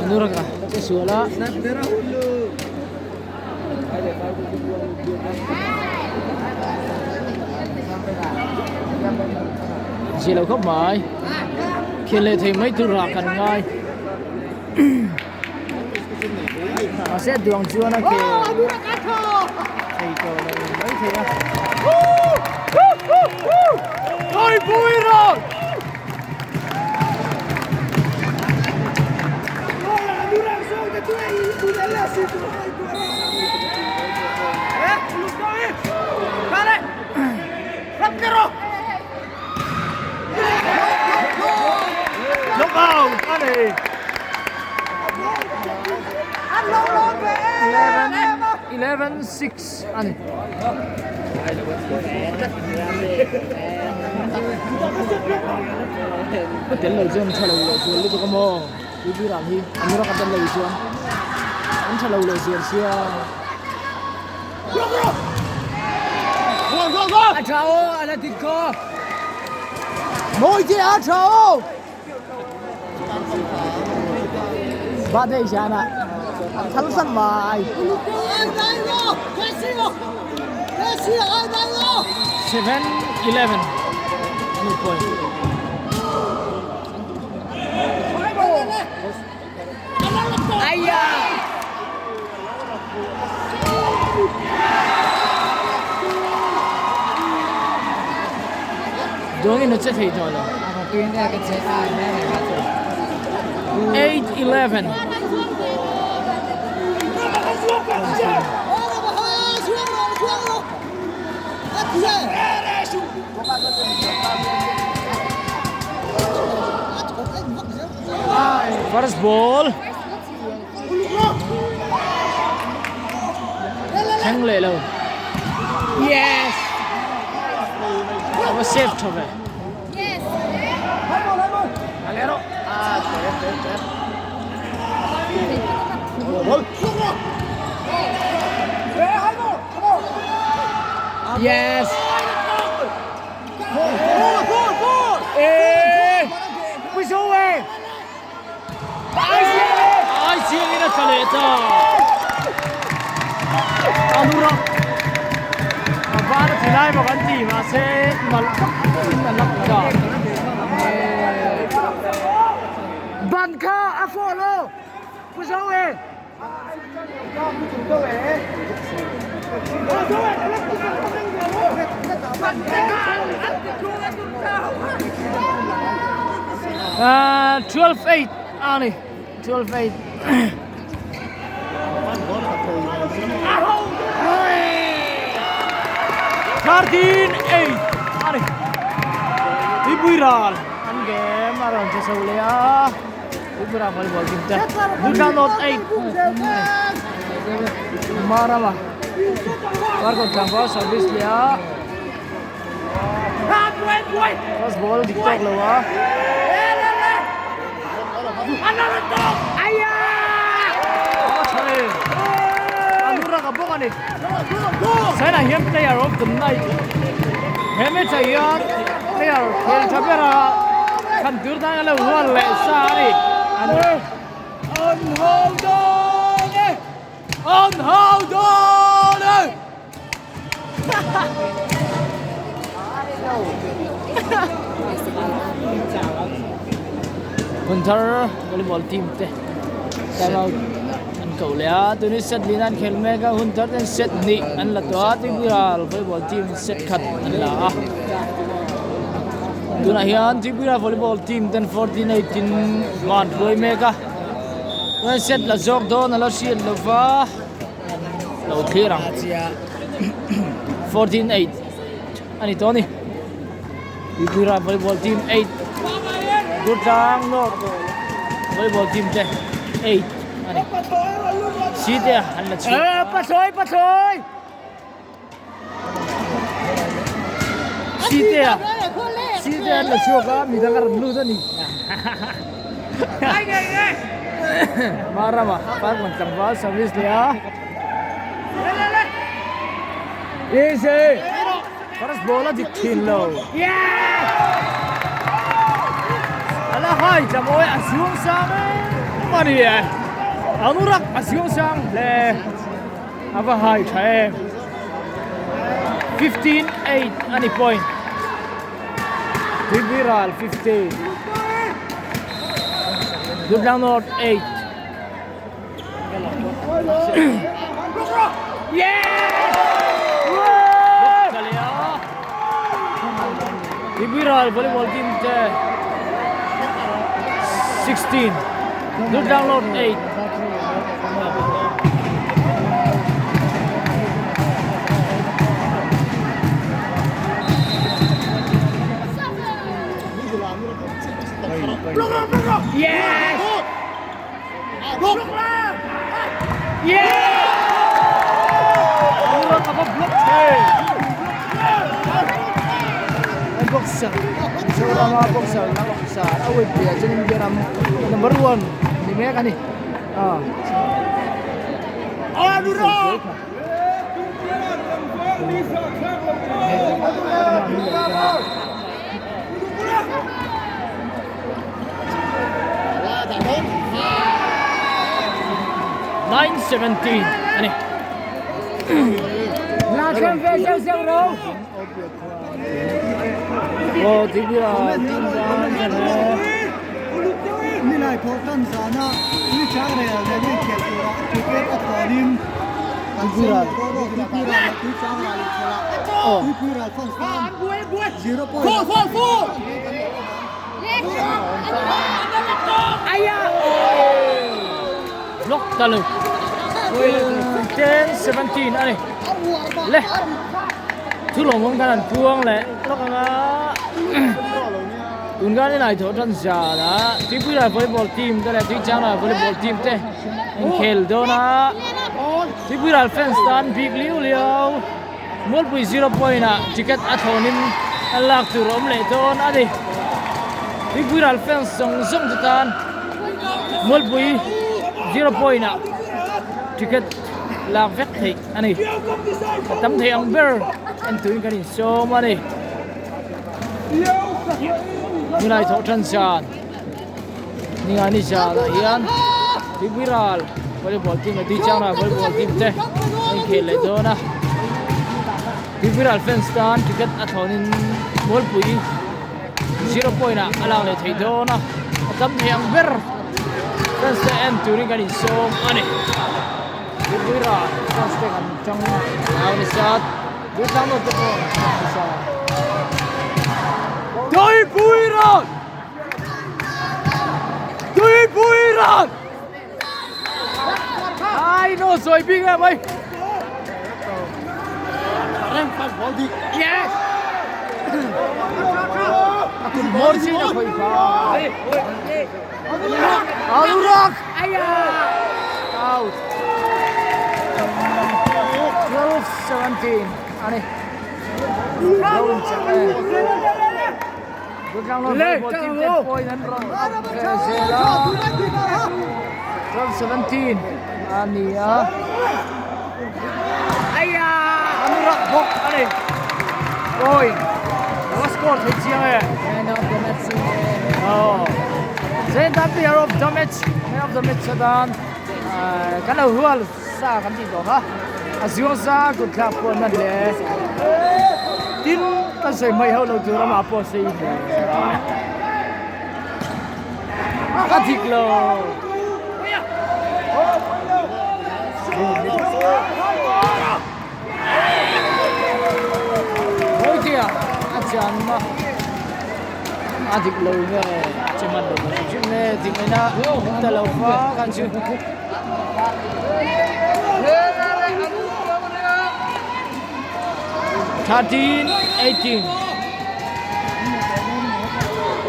Anurag a che sual a. Zia lo khawp mai. Khel leh thei mai tur ah kan ngai. Mahse a duang chuan a ke thei tawh lo mai thei a. Tuipui rawh! Knock out a ni. 11 6 a ni. Ka tel lo chuan tha lo leh zual lutuk a maw Tuipui ram hi an rawk a tel lo chuan an tha lo leh zual sia. A tha aw a la dik ko. Mawi te a tha aw. Ba dei hian a thal san mai. 7-11 ani point. Aya. Dawngin a che thei tawh lo. 8-11. First ball. Thleng leh lo. Yes! A va save tha ve. Yes! Eh! Ai chiang in a tla leh ta. A lur a. A van a ti lai bawk an ti mahse mal tak in a lak ta. Ban kha a fawh lo. Pu Zo e. 12-8 a ni 12-8 13-8 a ni Tuipui ral an game a rawn che chho leh a. Tripura volleyball team te Durga North 8 Marama Farkawn tlangval service leh a first ball dik tawk lo a Anurag a bawk a ni Saina hian player of the night he match ah hian player khel tha ber a Thlan tur tan a lo hual leh sa a ni. An an hau dawn e! An hau dawn e! Hunthar volleyball team te time out an koh leh a, tuni set lin an khel mek a, Hunthar ten set hnih an la tawh a, Tripura volleyball team set khat an la a. Tunah hian Tripura volleyball team ten 14-8 in hma an hruai mek a, chuan set la zawk dawn a la hriat lo va, lo thlir ang 14-8 a ni tawh a ni. Tripura volleyball team 8 Durtlang North volleyball team te 8 a ni. Site an la chhuah. Pathlawi pathlawi! Sitea Sitea an la chhuak a midang a rawn lut a ni Marama Parkman tlangval service leh a Easy First ball a dik thin lo Ala hai chamawi a siung sang em a ni e Anurak a siung sang hle. A va hai tha em. 15 8 a ni point. Tuipui ral 15. Durtlang North 8. Tuipui ral volleyball team te 16. Durtlang North 8. Yes! Yeah! Block block thei. Boxer. Mizoram a boxer na boxer a weight piah chuan India ram number 1 ni mek a ni. Ah. 9:17 a ni. La thleng ve zeuh zeuh ro. Aw Tripura team tan kan he. Nilai pawh tan zana ni chang rel nen in khelh turah ticket a tawnin kan sem leh dawn aw Tripura leh tui chang ral inkhelh ah Tripura fans tan 0.4. Aya! Block ta lo. 10 17 ani. Le. Thu lawm awm khan an puang leh lawk anga tun khan in ai thawh tan zan a Tuipuilai volleyball team te leh Tuichangla volleyball team te inkhel dawn a Tuipuilai fans tan bik liu liau Mualpui zero point ah ticket a thlawnin a lak tur a awm leh dawn a ni. Tuipuiral fans zawng zawng te tan Mualpui zero point ah ticket lak vek theih a ni. A tam thei ang ber en turin kan insawm a ni. Tunlai thawh tan zan Ningani zanah hian Tuipuiral volleyball team leh Tuichangral volleyball team te an inkhel leh dawn a. Tuipuiral fans tan ticket a thlawnin Mualpui zero point ah a lak leh thei dawn a, a tam thei ang ber fans te en turin kan insawm a ni. Tuipuiral fans te kan tang au nasa Tuichangral te pawh an tang nasa. Tuipuiral! Tuipui ran! Ai no sawi bik em mai. Yes! A kum hmawr chin a khawih pha. Anurak! Aya! Out. 12-17. Ani. Lo in chak e. 12-17 a ni a an rak bawk a ni point a score thei chiang e Man of the match oh Zenda player of the match man of the match atan kan lo rual sa kan tih tawh kha a zuang sa kut thlak pawh a na hle tin ka sawi hmaih ho lo tur amah pawh sei hle a dik lo Mawitea a channa a dik lo nge che man lo hrim hrim nge dik ngaihna ta lo fa khan chu. 13 18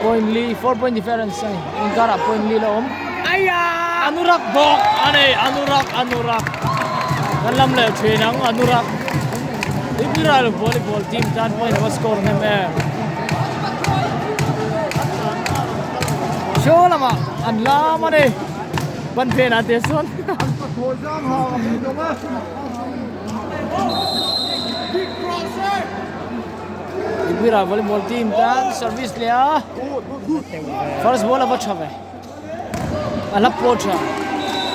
point li 4 point difference ani inkar ah point li la awm anurak bawk ani anurak anurak kan lam leh thin ang anurak Tuipuiral volleyball team tan point ava score hnem em show lamah an lam ani ban phenah te sawn Tuipuiral volleyball team tan service leh a first ball ava tha ve. A hla pawh tha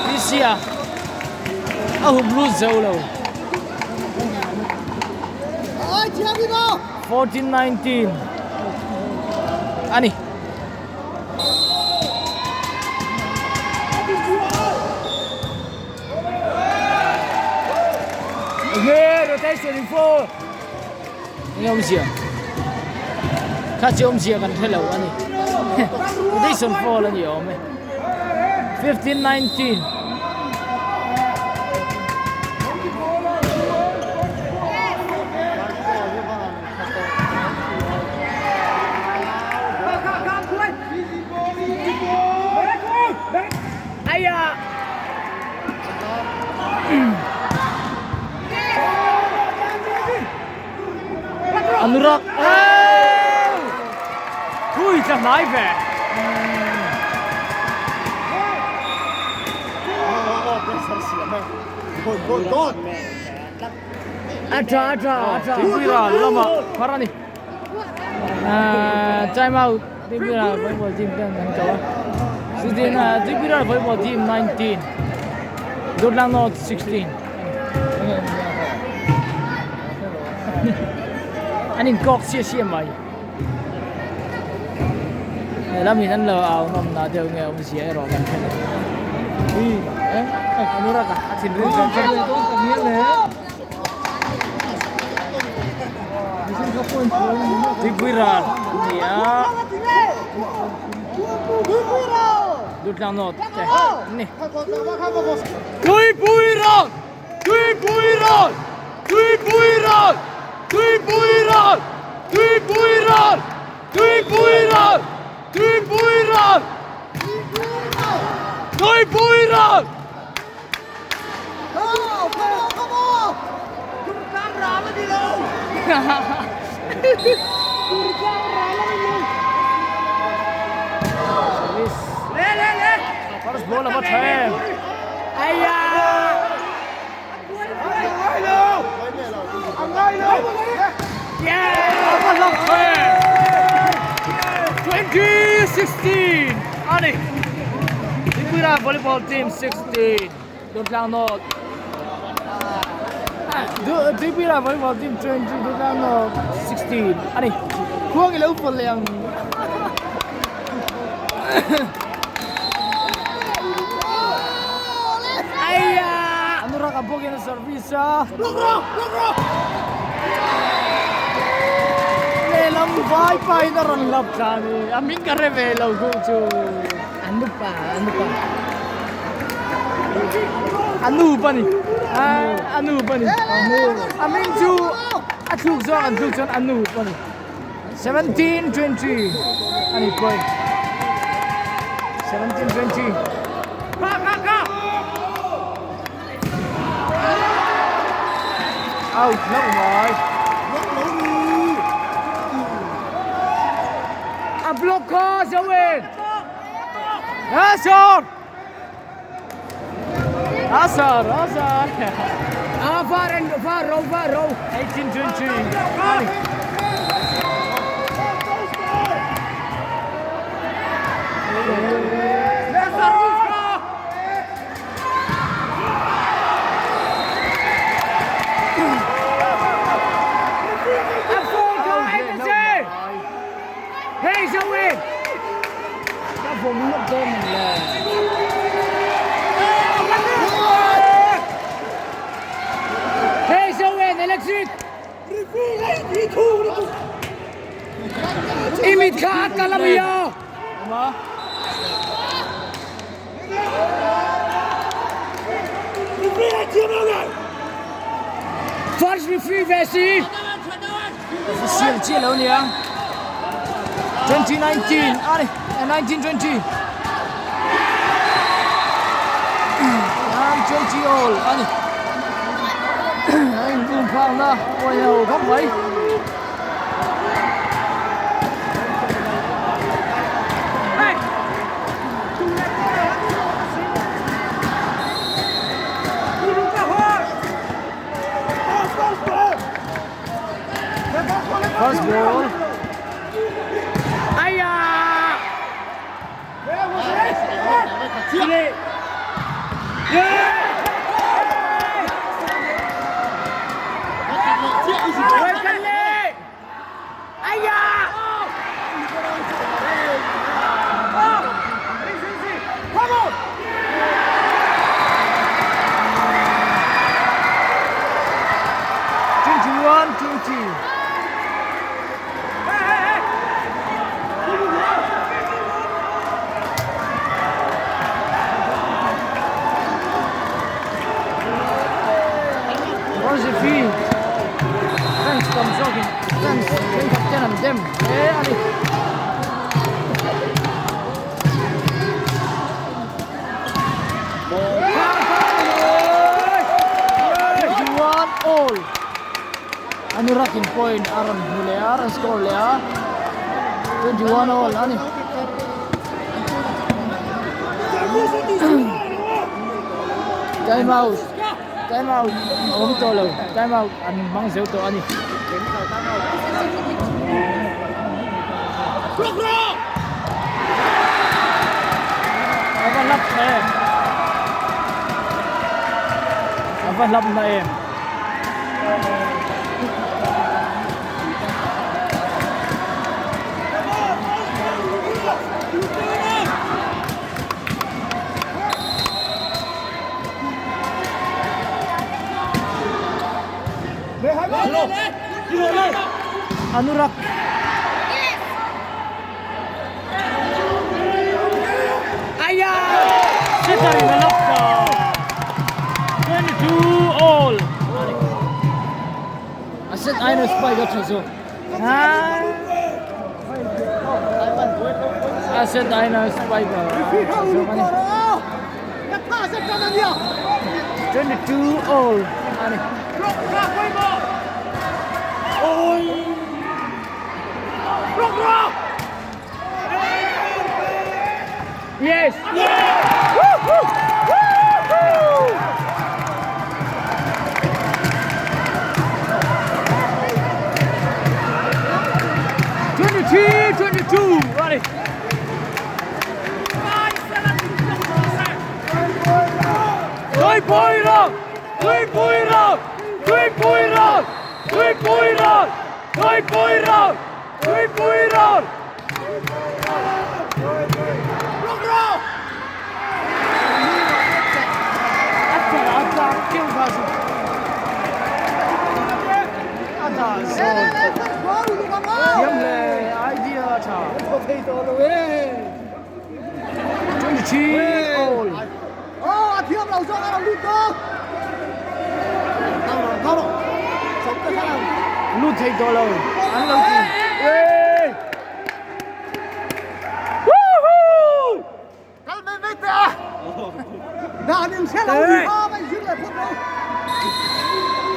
PC a a hum lut zo lo 14-19 a ni. Okay, rotation in four. Eng awmzia kha chu awmzia kan hre lo a ni rotation foul a ni awm e 15-19 Anurak Thui tla hnai ve. A tha a tha a tha. Tuipui ral lamah phar a ni. Time out Tuipui ral volleyball team ten an ko a. Chutin Tuipui ral volleyball team 19 Durtlang North 16. An inkawk chiah chiah mai. Lehlam in an lo au nawm na deuh nge awmzia erawh kan hre lo. Anurak a thinrim chen chen. Tuipui ral a ni a. Durtlang North te an ni. Tuipui ral! Tuipui ral! Tuipui ral! Tuipui ral! Tuipui ral! Tuipui ral! Tuipui ral! Tuipui ral! Service. First ball a va tha em. A va hlauh tha em. 2016 a ni. Tripura volleyball team 16. Durtlang North Tripura volleyball team 20 Durtlang North 16 a ni. Khuang i lo pawlh leh ang. Anurak a bawkin a service a. Lehlam vai pahin a rawn hlap thla a ni. A hming ka hre ve lo khuh chu. Anupa Anupa. Anup a ni. Anup a ni. A hming chu a thluk zawng an thluk chuan Anup a ni. 17-20 a ni point. 17-20. Out hlauh mai. A block kha Zoe. Asar! Asar, Asar. A var and var ro var ro. 18-20. A ni. A four kha NSA. Hey Zoe. Ka vawm ngawt dawn ang le. Hey Zoe, electric. I mit kha a kal a mi a. First referee ve si. Official chiah lo nia. 2019 a ni 1920. 20 all a ni. A in um phak na uai ho khawp mai. First ball. Aya! Aya! 21-20. Rosefi fans tam zawkin fans thenkhat ten an dem hle a ni. All. Anurakin point a rawn hmu leh a, a rawn score leh a. 21 all a ni. Time out. Time out a awm tawh lo. Time out an hmang zeu tawh a ni. A va hlap na em. A va hlap na em. Anurak. Aya! Setter in a lap ta. 22 all. A set aina spike a tha zawk. A set aina spike a tha zawk a ni. 22 all a ni. Yes! Woo-hoo! Woo-hoo! 23, 22, ready. Tuipui rawh! Tuipui rawh! Tuipui rawh! Tuipui rawh! Tuipui rawh! Tuipui rawh! Lut thei tawh lo an lo ti.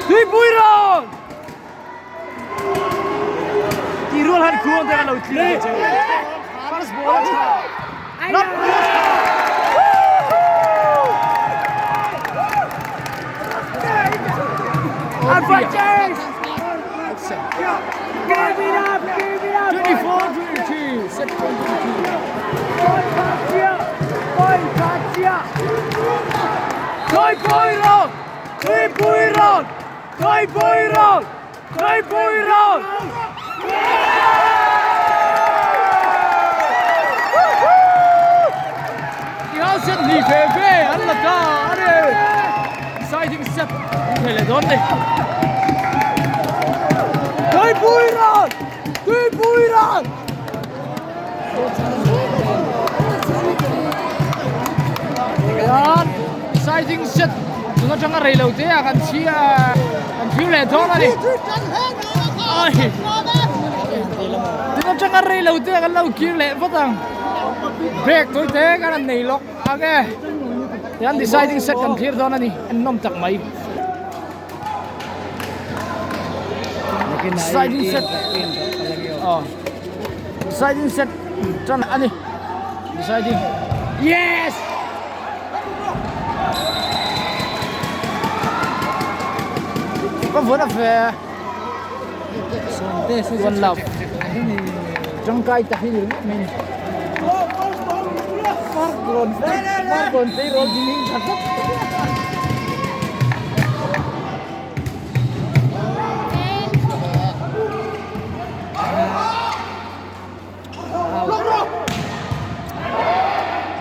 Tuipui rawn! Tih rual han khuang te kan lo thlir che. First ball a tha. Lap Advantage! Give it up! Give it up! 24 22, set point 22. Tuipui rawn! Tuipui rawn! Tuipui rawn! Tuipui rawn! Tiang set hnih ve ve an la ta a ni. Exciting set an thei leh dawn ni. Tuipui rawn! Tuipui rawn! Tihian exciting set tun atanga rei lo te ah kan chhi a kan thlir leh dawn a ni. Ai! Tun atanga rei lo te ah kan lo kir leh vat ang. Break tawi te kan han nei lawk ang e. Tihian deciding set kan thlir dawn a ni en nawm tak mai. Deciding set aw deciding set tan a ni deciding yes ka vun a ve one love tangkai tak hi ni ringawt mai ni Farkawn Farkawn tleirawl ding tha tlat.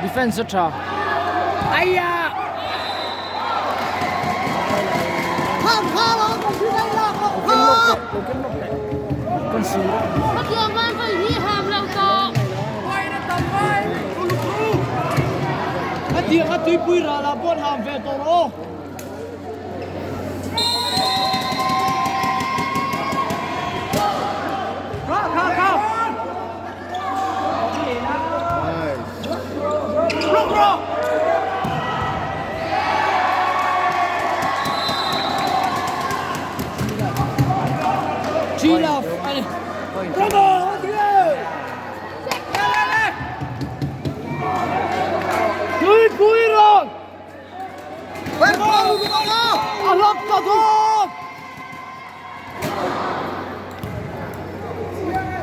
Defense a tha. Aiya! Hetiang a tuipui ral ah pawh hlam ve tawh rawh aw. Tree love a ni. Tuipui rawn! A hlap ta dawn!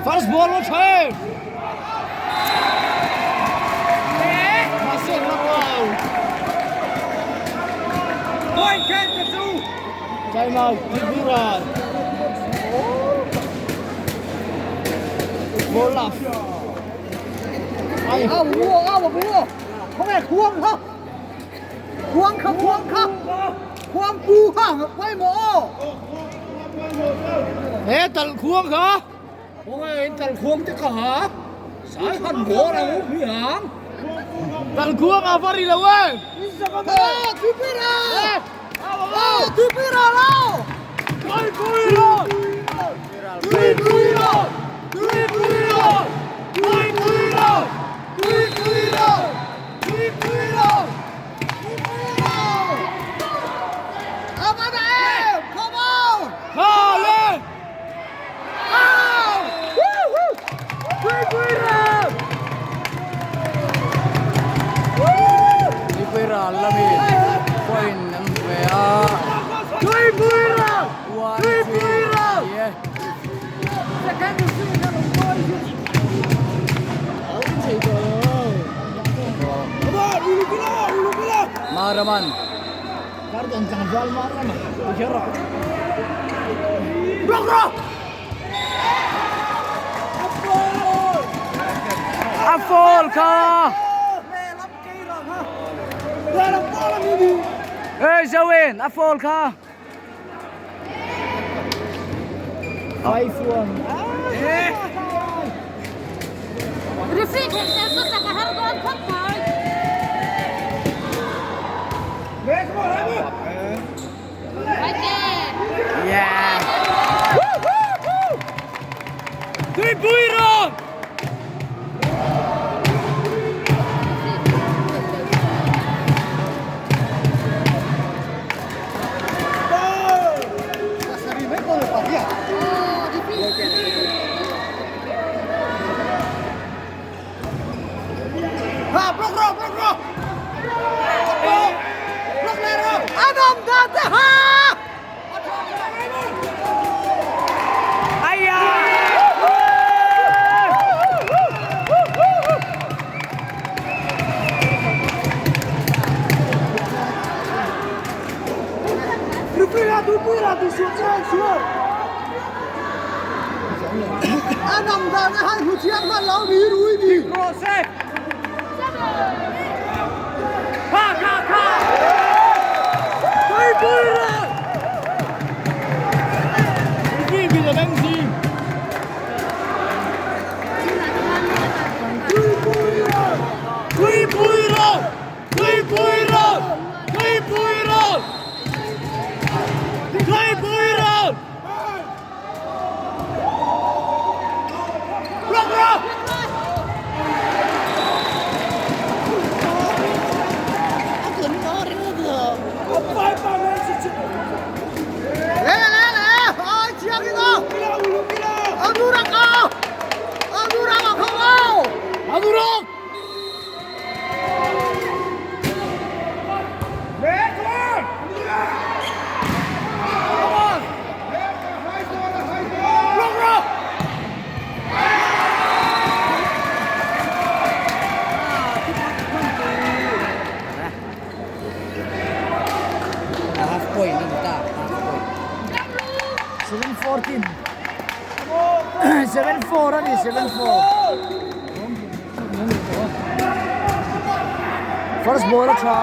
First ball a tha em! Mahse an lak lo. Time out, Tuipui rawn. Ball love. Ai. He tal khuang kha. Tal khuang a va ri lo e. Tuipui ral lamin point an hmu ve a one three a ni e. Maraman A fall kha Ê Zoe a fall kha Referee theih tel chu chak a har dawn khawp mai. Half point a ni ta half point. 7-14 7-4 a ni 7-4 First ball a tha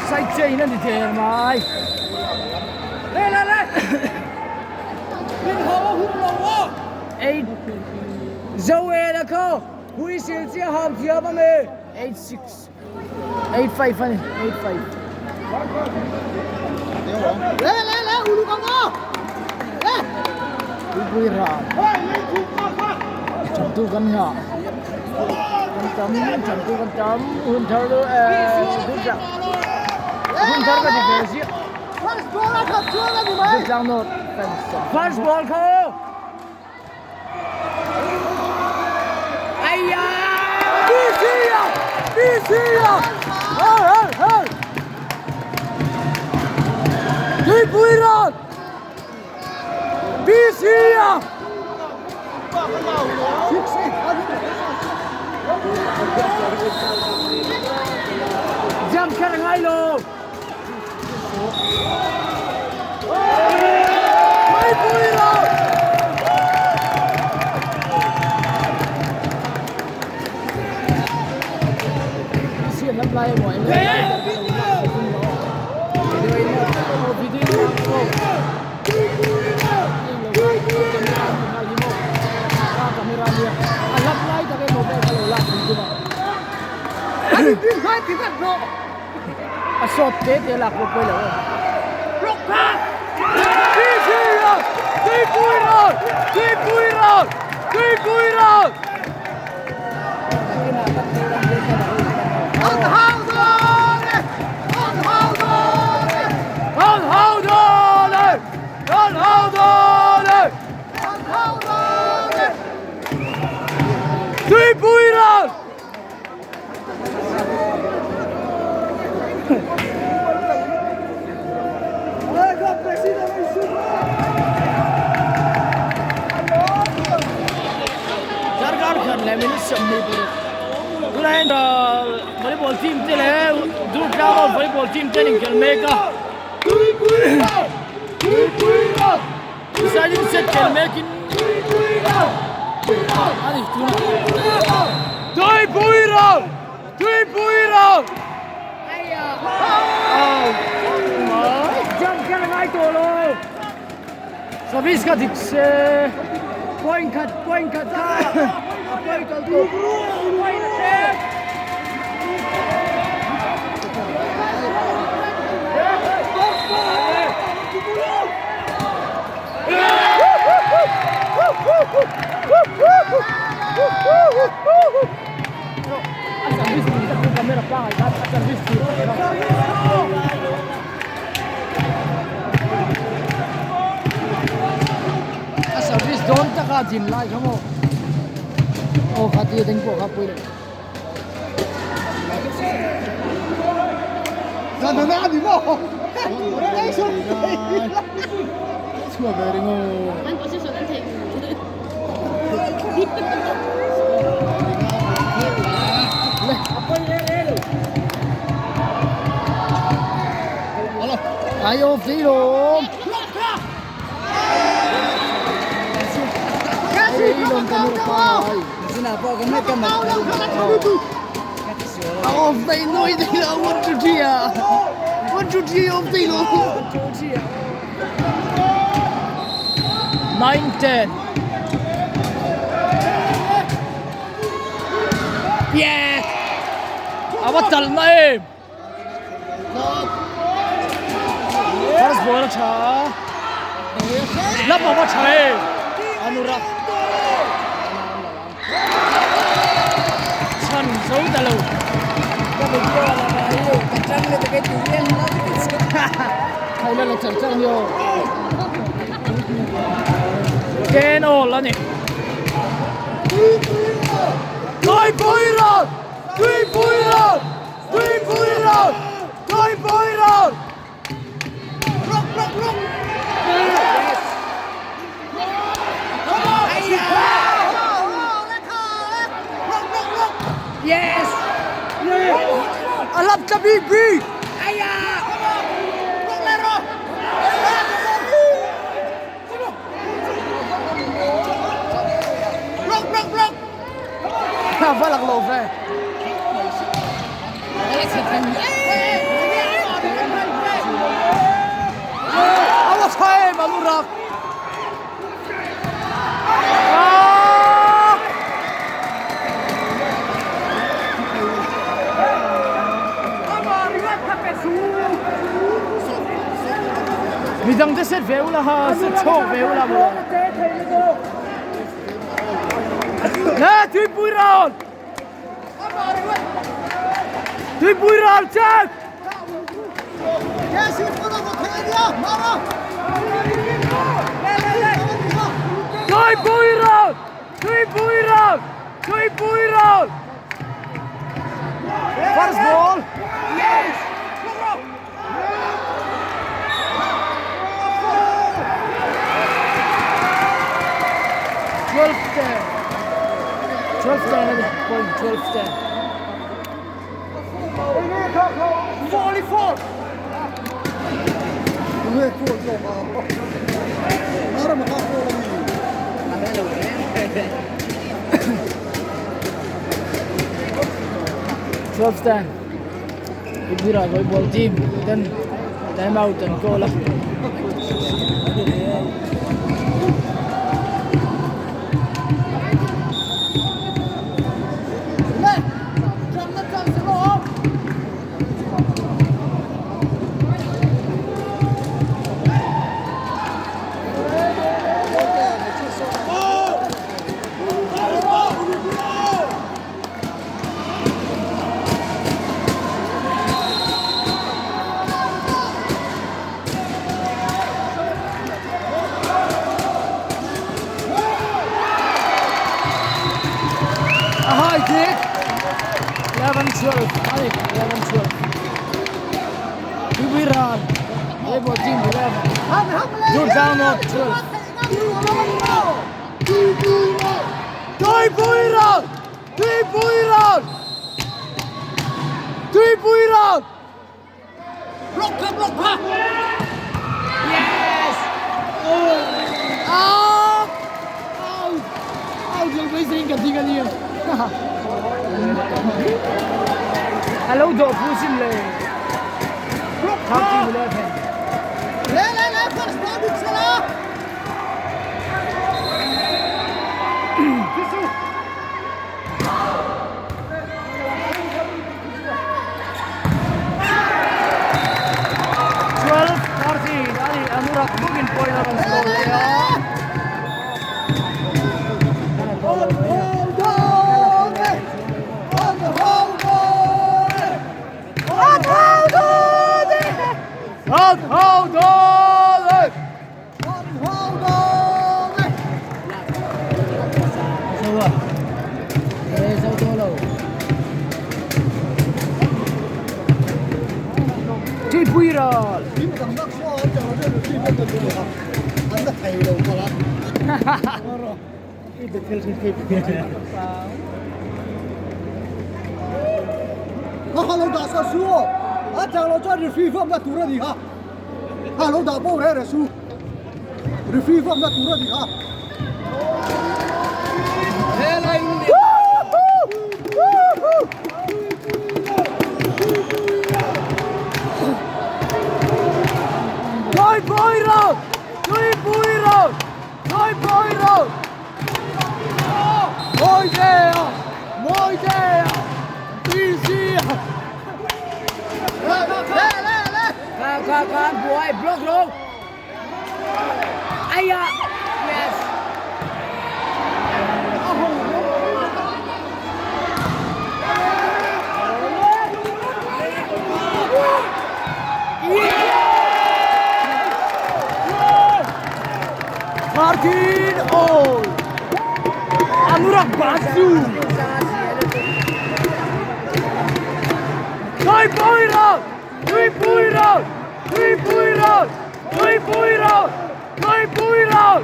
Side chain a ni der mai. Eight Zoe la kho hui sil chia ham thiam a mi 8 6 8 5 a ni 8 5 Pui ral Changtu kan nga kan tam changtu kan tam hun thar lu hun thar hun thar ka ti ve ziah Durtlang North First ball kho Ai Jump kher a ngai lo. A sawt te te lak pawh pawi lo e. Darkar khat leh minute 26 tunah hian volleyball team te leh Durtlang ho volleyball team te an inkhelh mek a deciding set khelh mekin a ni tunah Tuipuiral! Tuipuiral! Jump kher a ngai tawh lo. Service kha dik se. Point khat, point khat kha a pawi kal tawh. Point a tlem. A service tih tak chu camera pangai khan a service tih a service dawn taka din lai kha maw aw kha tia ding pawh kha pui lo. Ai off dei lawm. Off dei noi dei lo 1 2 3 à. 1 2 3 off dei lo. 9 10. Yeah. Ava tal na em. First ball a tha. Lap ava tha em. Anurak. Chhan zo ta lo. Khai la la char char ni aw. 10 all a ni. Tuipuiral! Tuipuiral! Tuipuiral! Tuipuiral! Rock, rock, rock! Yes! A lap tla bik bik! Va lak lo ve. A va tha em a lu rak. Midang te set ve ula ha, set chhawk ve ula maw. Le tuipui ral! Tuipui ral check! Tuipui ral! Tuipui ral! Tuipui ral! First ball. Yes. 12-10. 12-10 point 12-10. 12 stand. Ibira volleyball team ten time out an call a. A high kick. 11-12. Ani 11-12. Tuipuiral. Volleyball team 11. Durtlang North 12. Tuipuiral! Tuipuiral! Tuipuiral! Block kha block kha. Yes! Oh! Out! Out! Out lo mai sin ka ding ania. Alo do pu sim le. Block Thirteen kha. 11. Le le le first ball dik sela. 12 13 ani Anurak bookin point a rawn score leh a. On hold on. On hold on. On hold on. On hold on! On hold on. Tuipuiral! Team dang nak so an chang lo team dang kan tu ha. An la thei lo ko la. Ha ha lo da sa su. A chang lo chuan referee vawm na tur a ni ha. Ha lo dah bo re re su. Referee vawm na tur a ni ha. Tuipuiral! Tuipuiral! Tuipuiral! Mawitea! Mawitea! Easy! Le le le. Kha kha kha buai block lo. Aya. Yes. 13 all! Anurak Basu! Tuipuiral! Tuipuiral! Tuipuiral! Tuipuiral! Tuipuiral!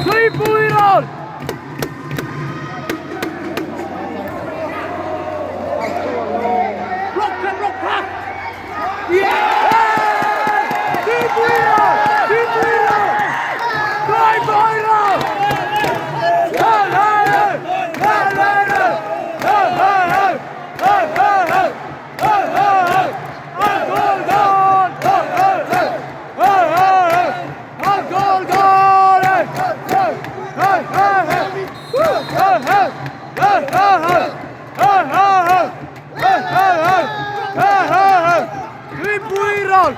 Tuipuiral! Block kha block kha. Yeah! Tuipuiral! Tuipuiral! Tuipuiral! Hey, hey, hey! Hey, hey, hey! Hey, hey, hey! Hey, hey, hey! Hey, hey, hey! Hey, goal, goal! Hey, hey, hey! Hey, hey, hey! Hey, goal, goal! Hey, hey, hey, hey, hey! Woo! Hey, hey! Hey, hey, hey! Hey, hey, hey! Hey, hey, hey! Hey, hey, hey! Tuipuiral!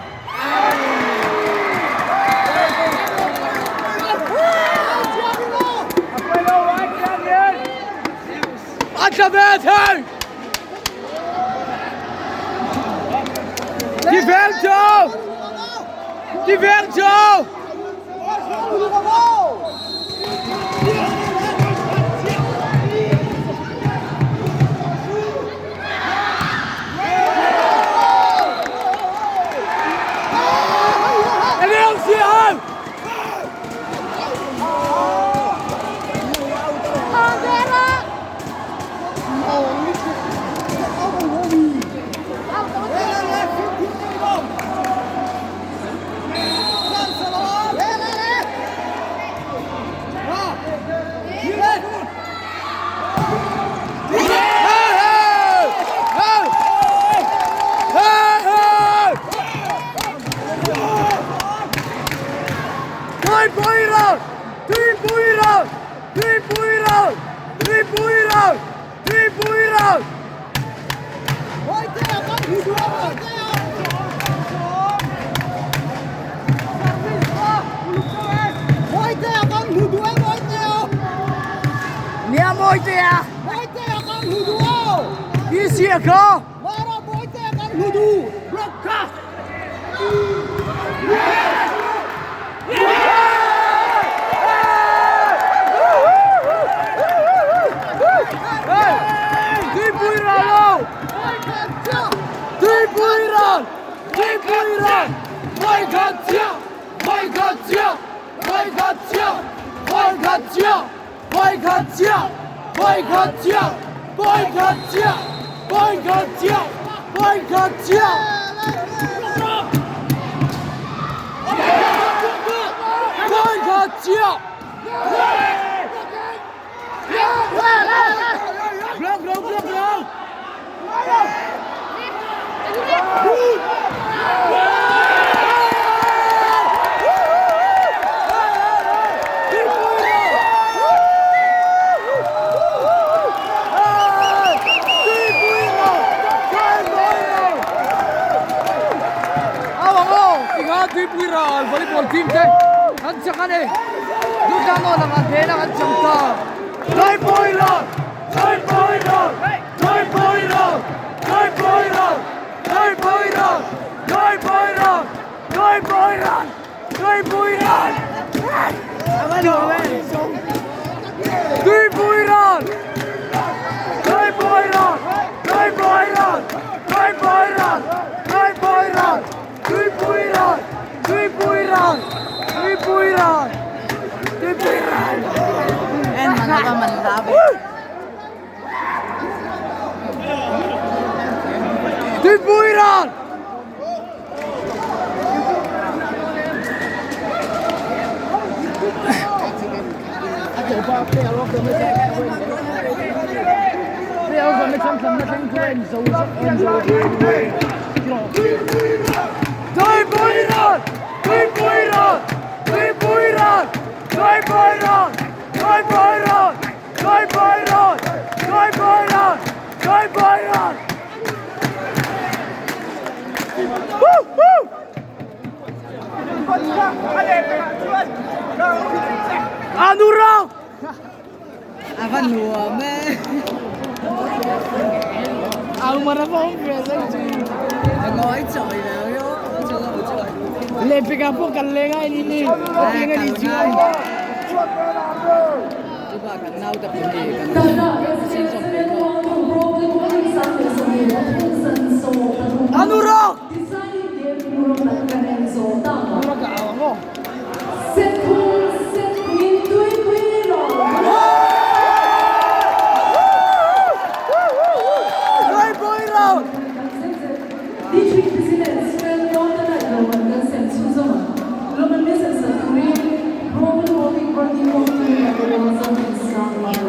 Atla Divergio! Divergio! LCM! Isia kha! Tuipui ral lo! Tuipui ral! Tuipui ral! Vawikhat chiah! Vawikhat chiah! Vawikhat chiah! Vawikhat chiah! Vawikhat chiah! Vawikhat chiah! Vawikhat chiah! Vawikhat chiah! Vawikhat chiah! Vawikhat chiah! Block lo, block lo! Tuipui ral volleyball team te an chak a ni Durtlang aw lakah hnehna an chang ta. Tuipui ral! Tuipui ral! Tuipui ral! Tuipui ral! Tuipui ral! Tuipui ral! Tuipui ral! Tuipui ral! Tuipui ral! Tuipui ral! Tuipui ral! Tuipui ral! Tuipui ral! Tuipui ral! Tuipui ral! Tuipui ral! Tuipui ral! En man ava man hla ve. Tuipui ral! Tuipui ral! Tuipui ral! Tuipui ral! Tuipui ral! Tuipui ral! Tuipui ral! Tuipui ral! Tuipui ral! Woo! Woo! Anurag! A va nuam e. Ang mara pa akong present. Ngawi chawi ve yo. Lepika po kan lenga ini ni. Lenga ni chu. Chu ba kan nau te pawh hi kan sin zawm ve pawh. Anurag!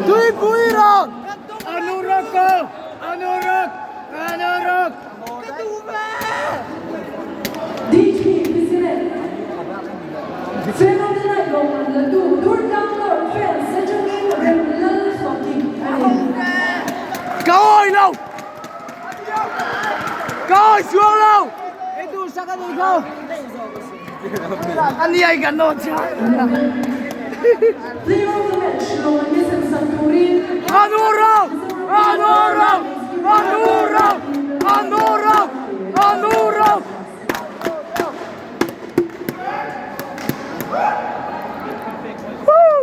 Tuipui ral! Anurag ko! Anurag! Anurag! Ka awi lo! Ka awi chuang lo! Ani ai kan nawn chiah. Anurag! Anurag! Anurag! Anurag! Anurag! Woo!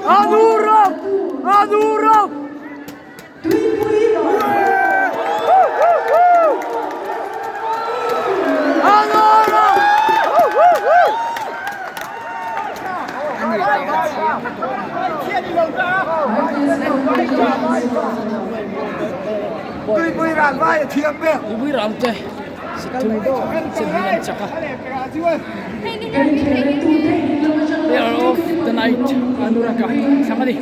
Anurag! Anurag! Anurag! Tuipui ram te thum chin hi an chak a. Player of the night Anurag a thlang a ni.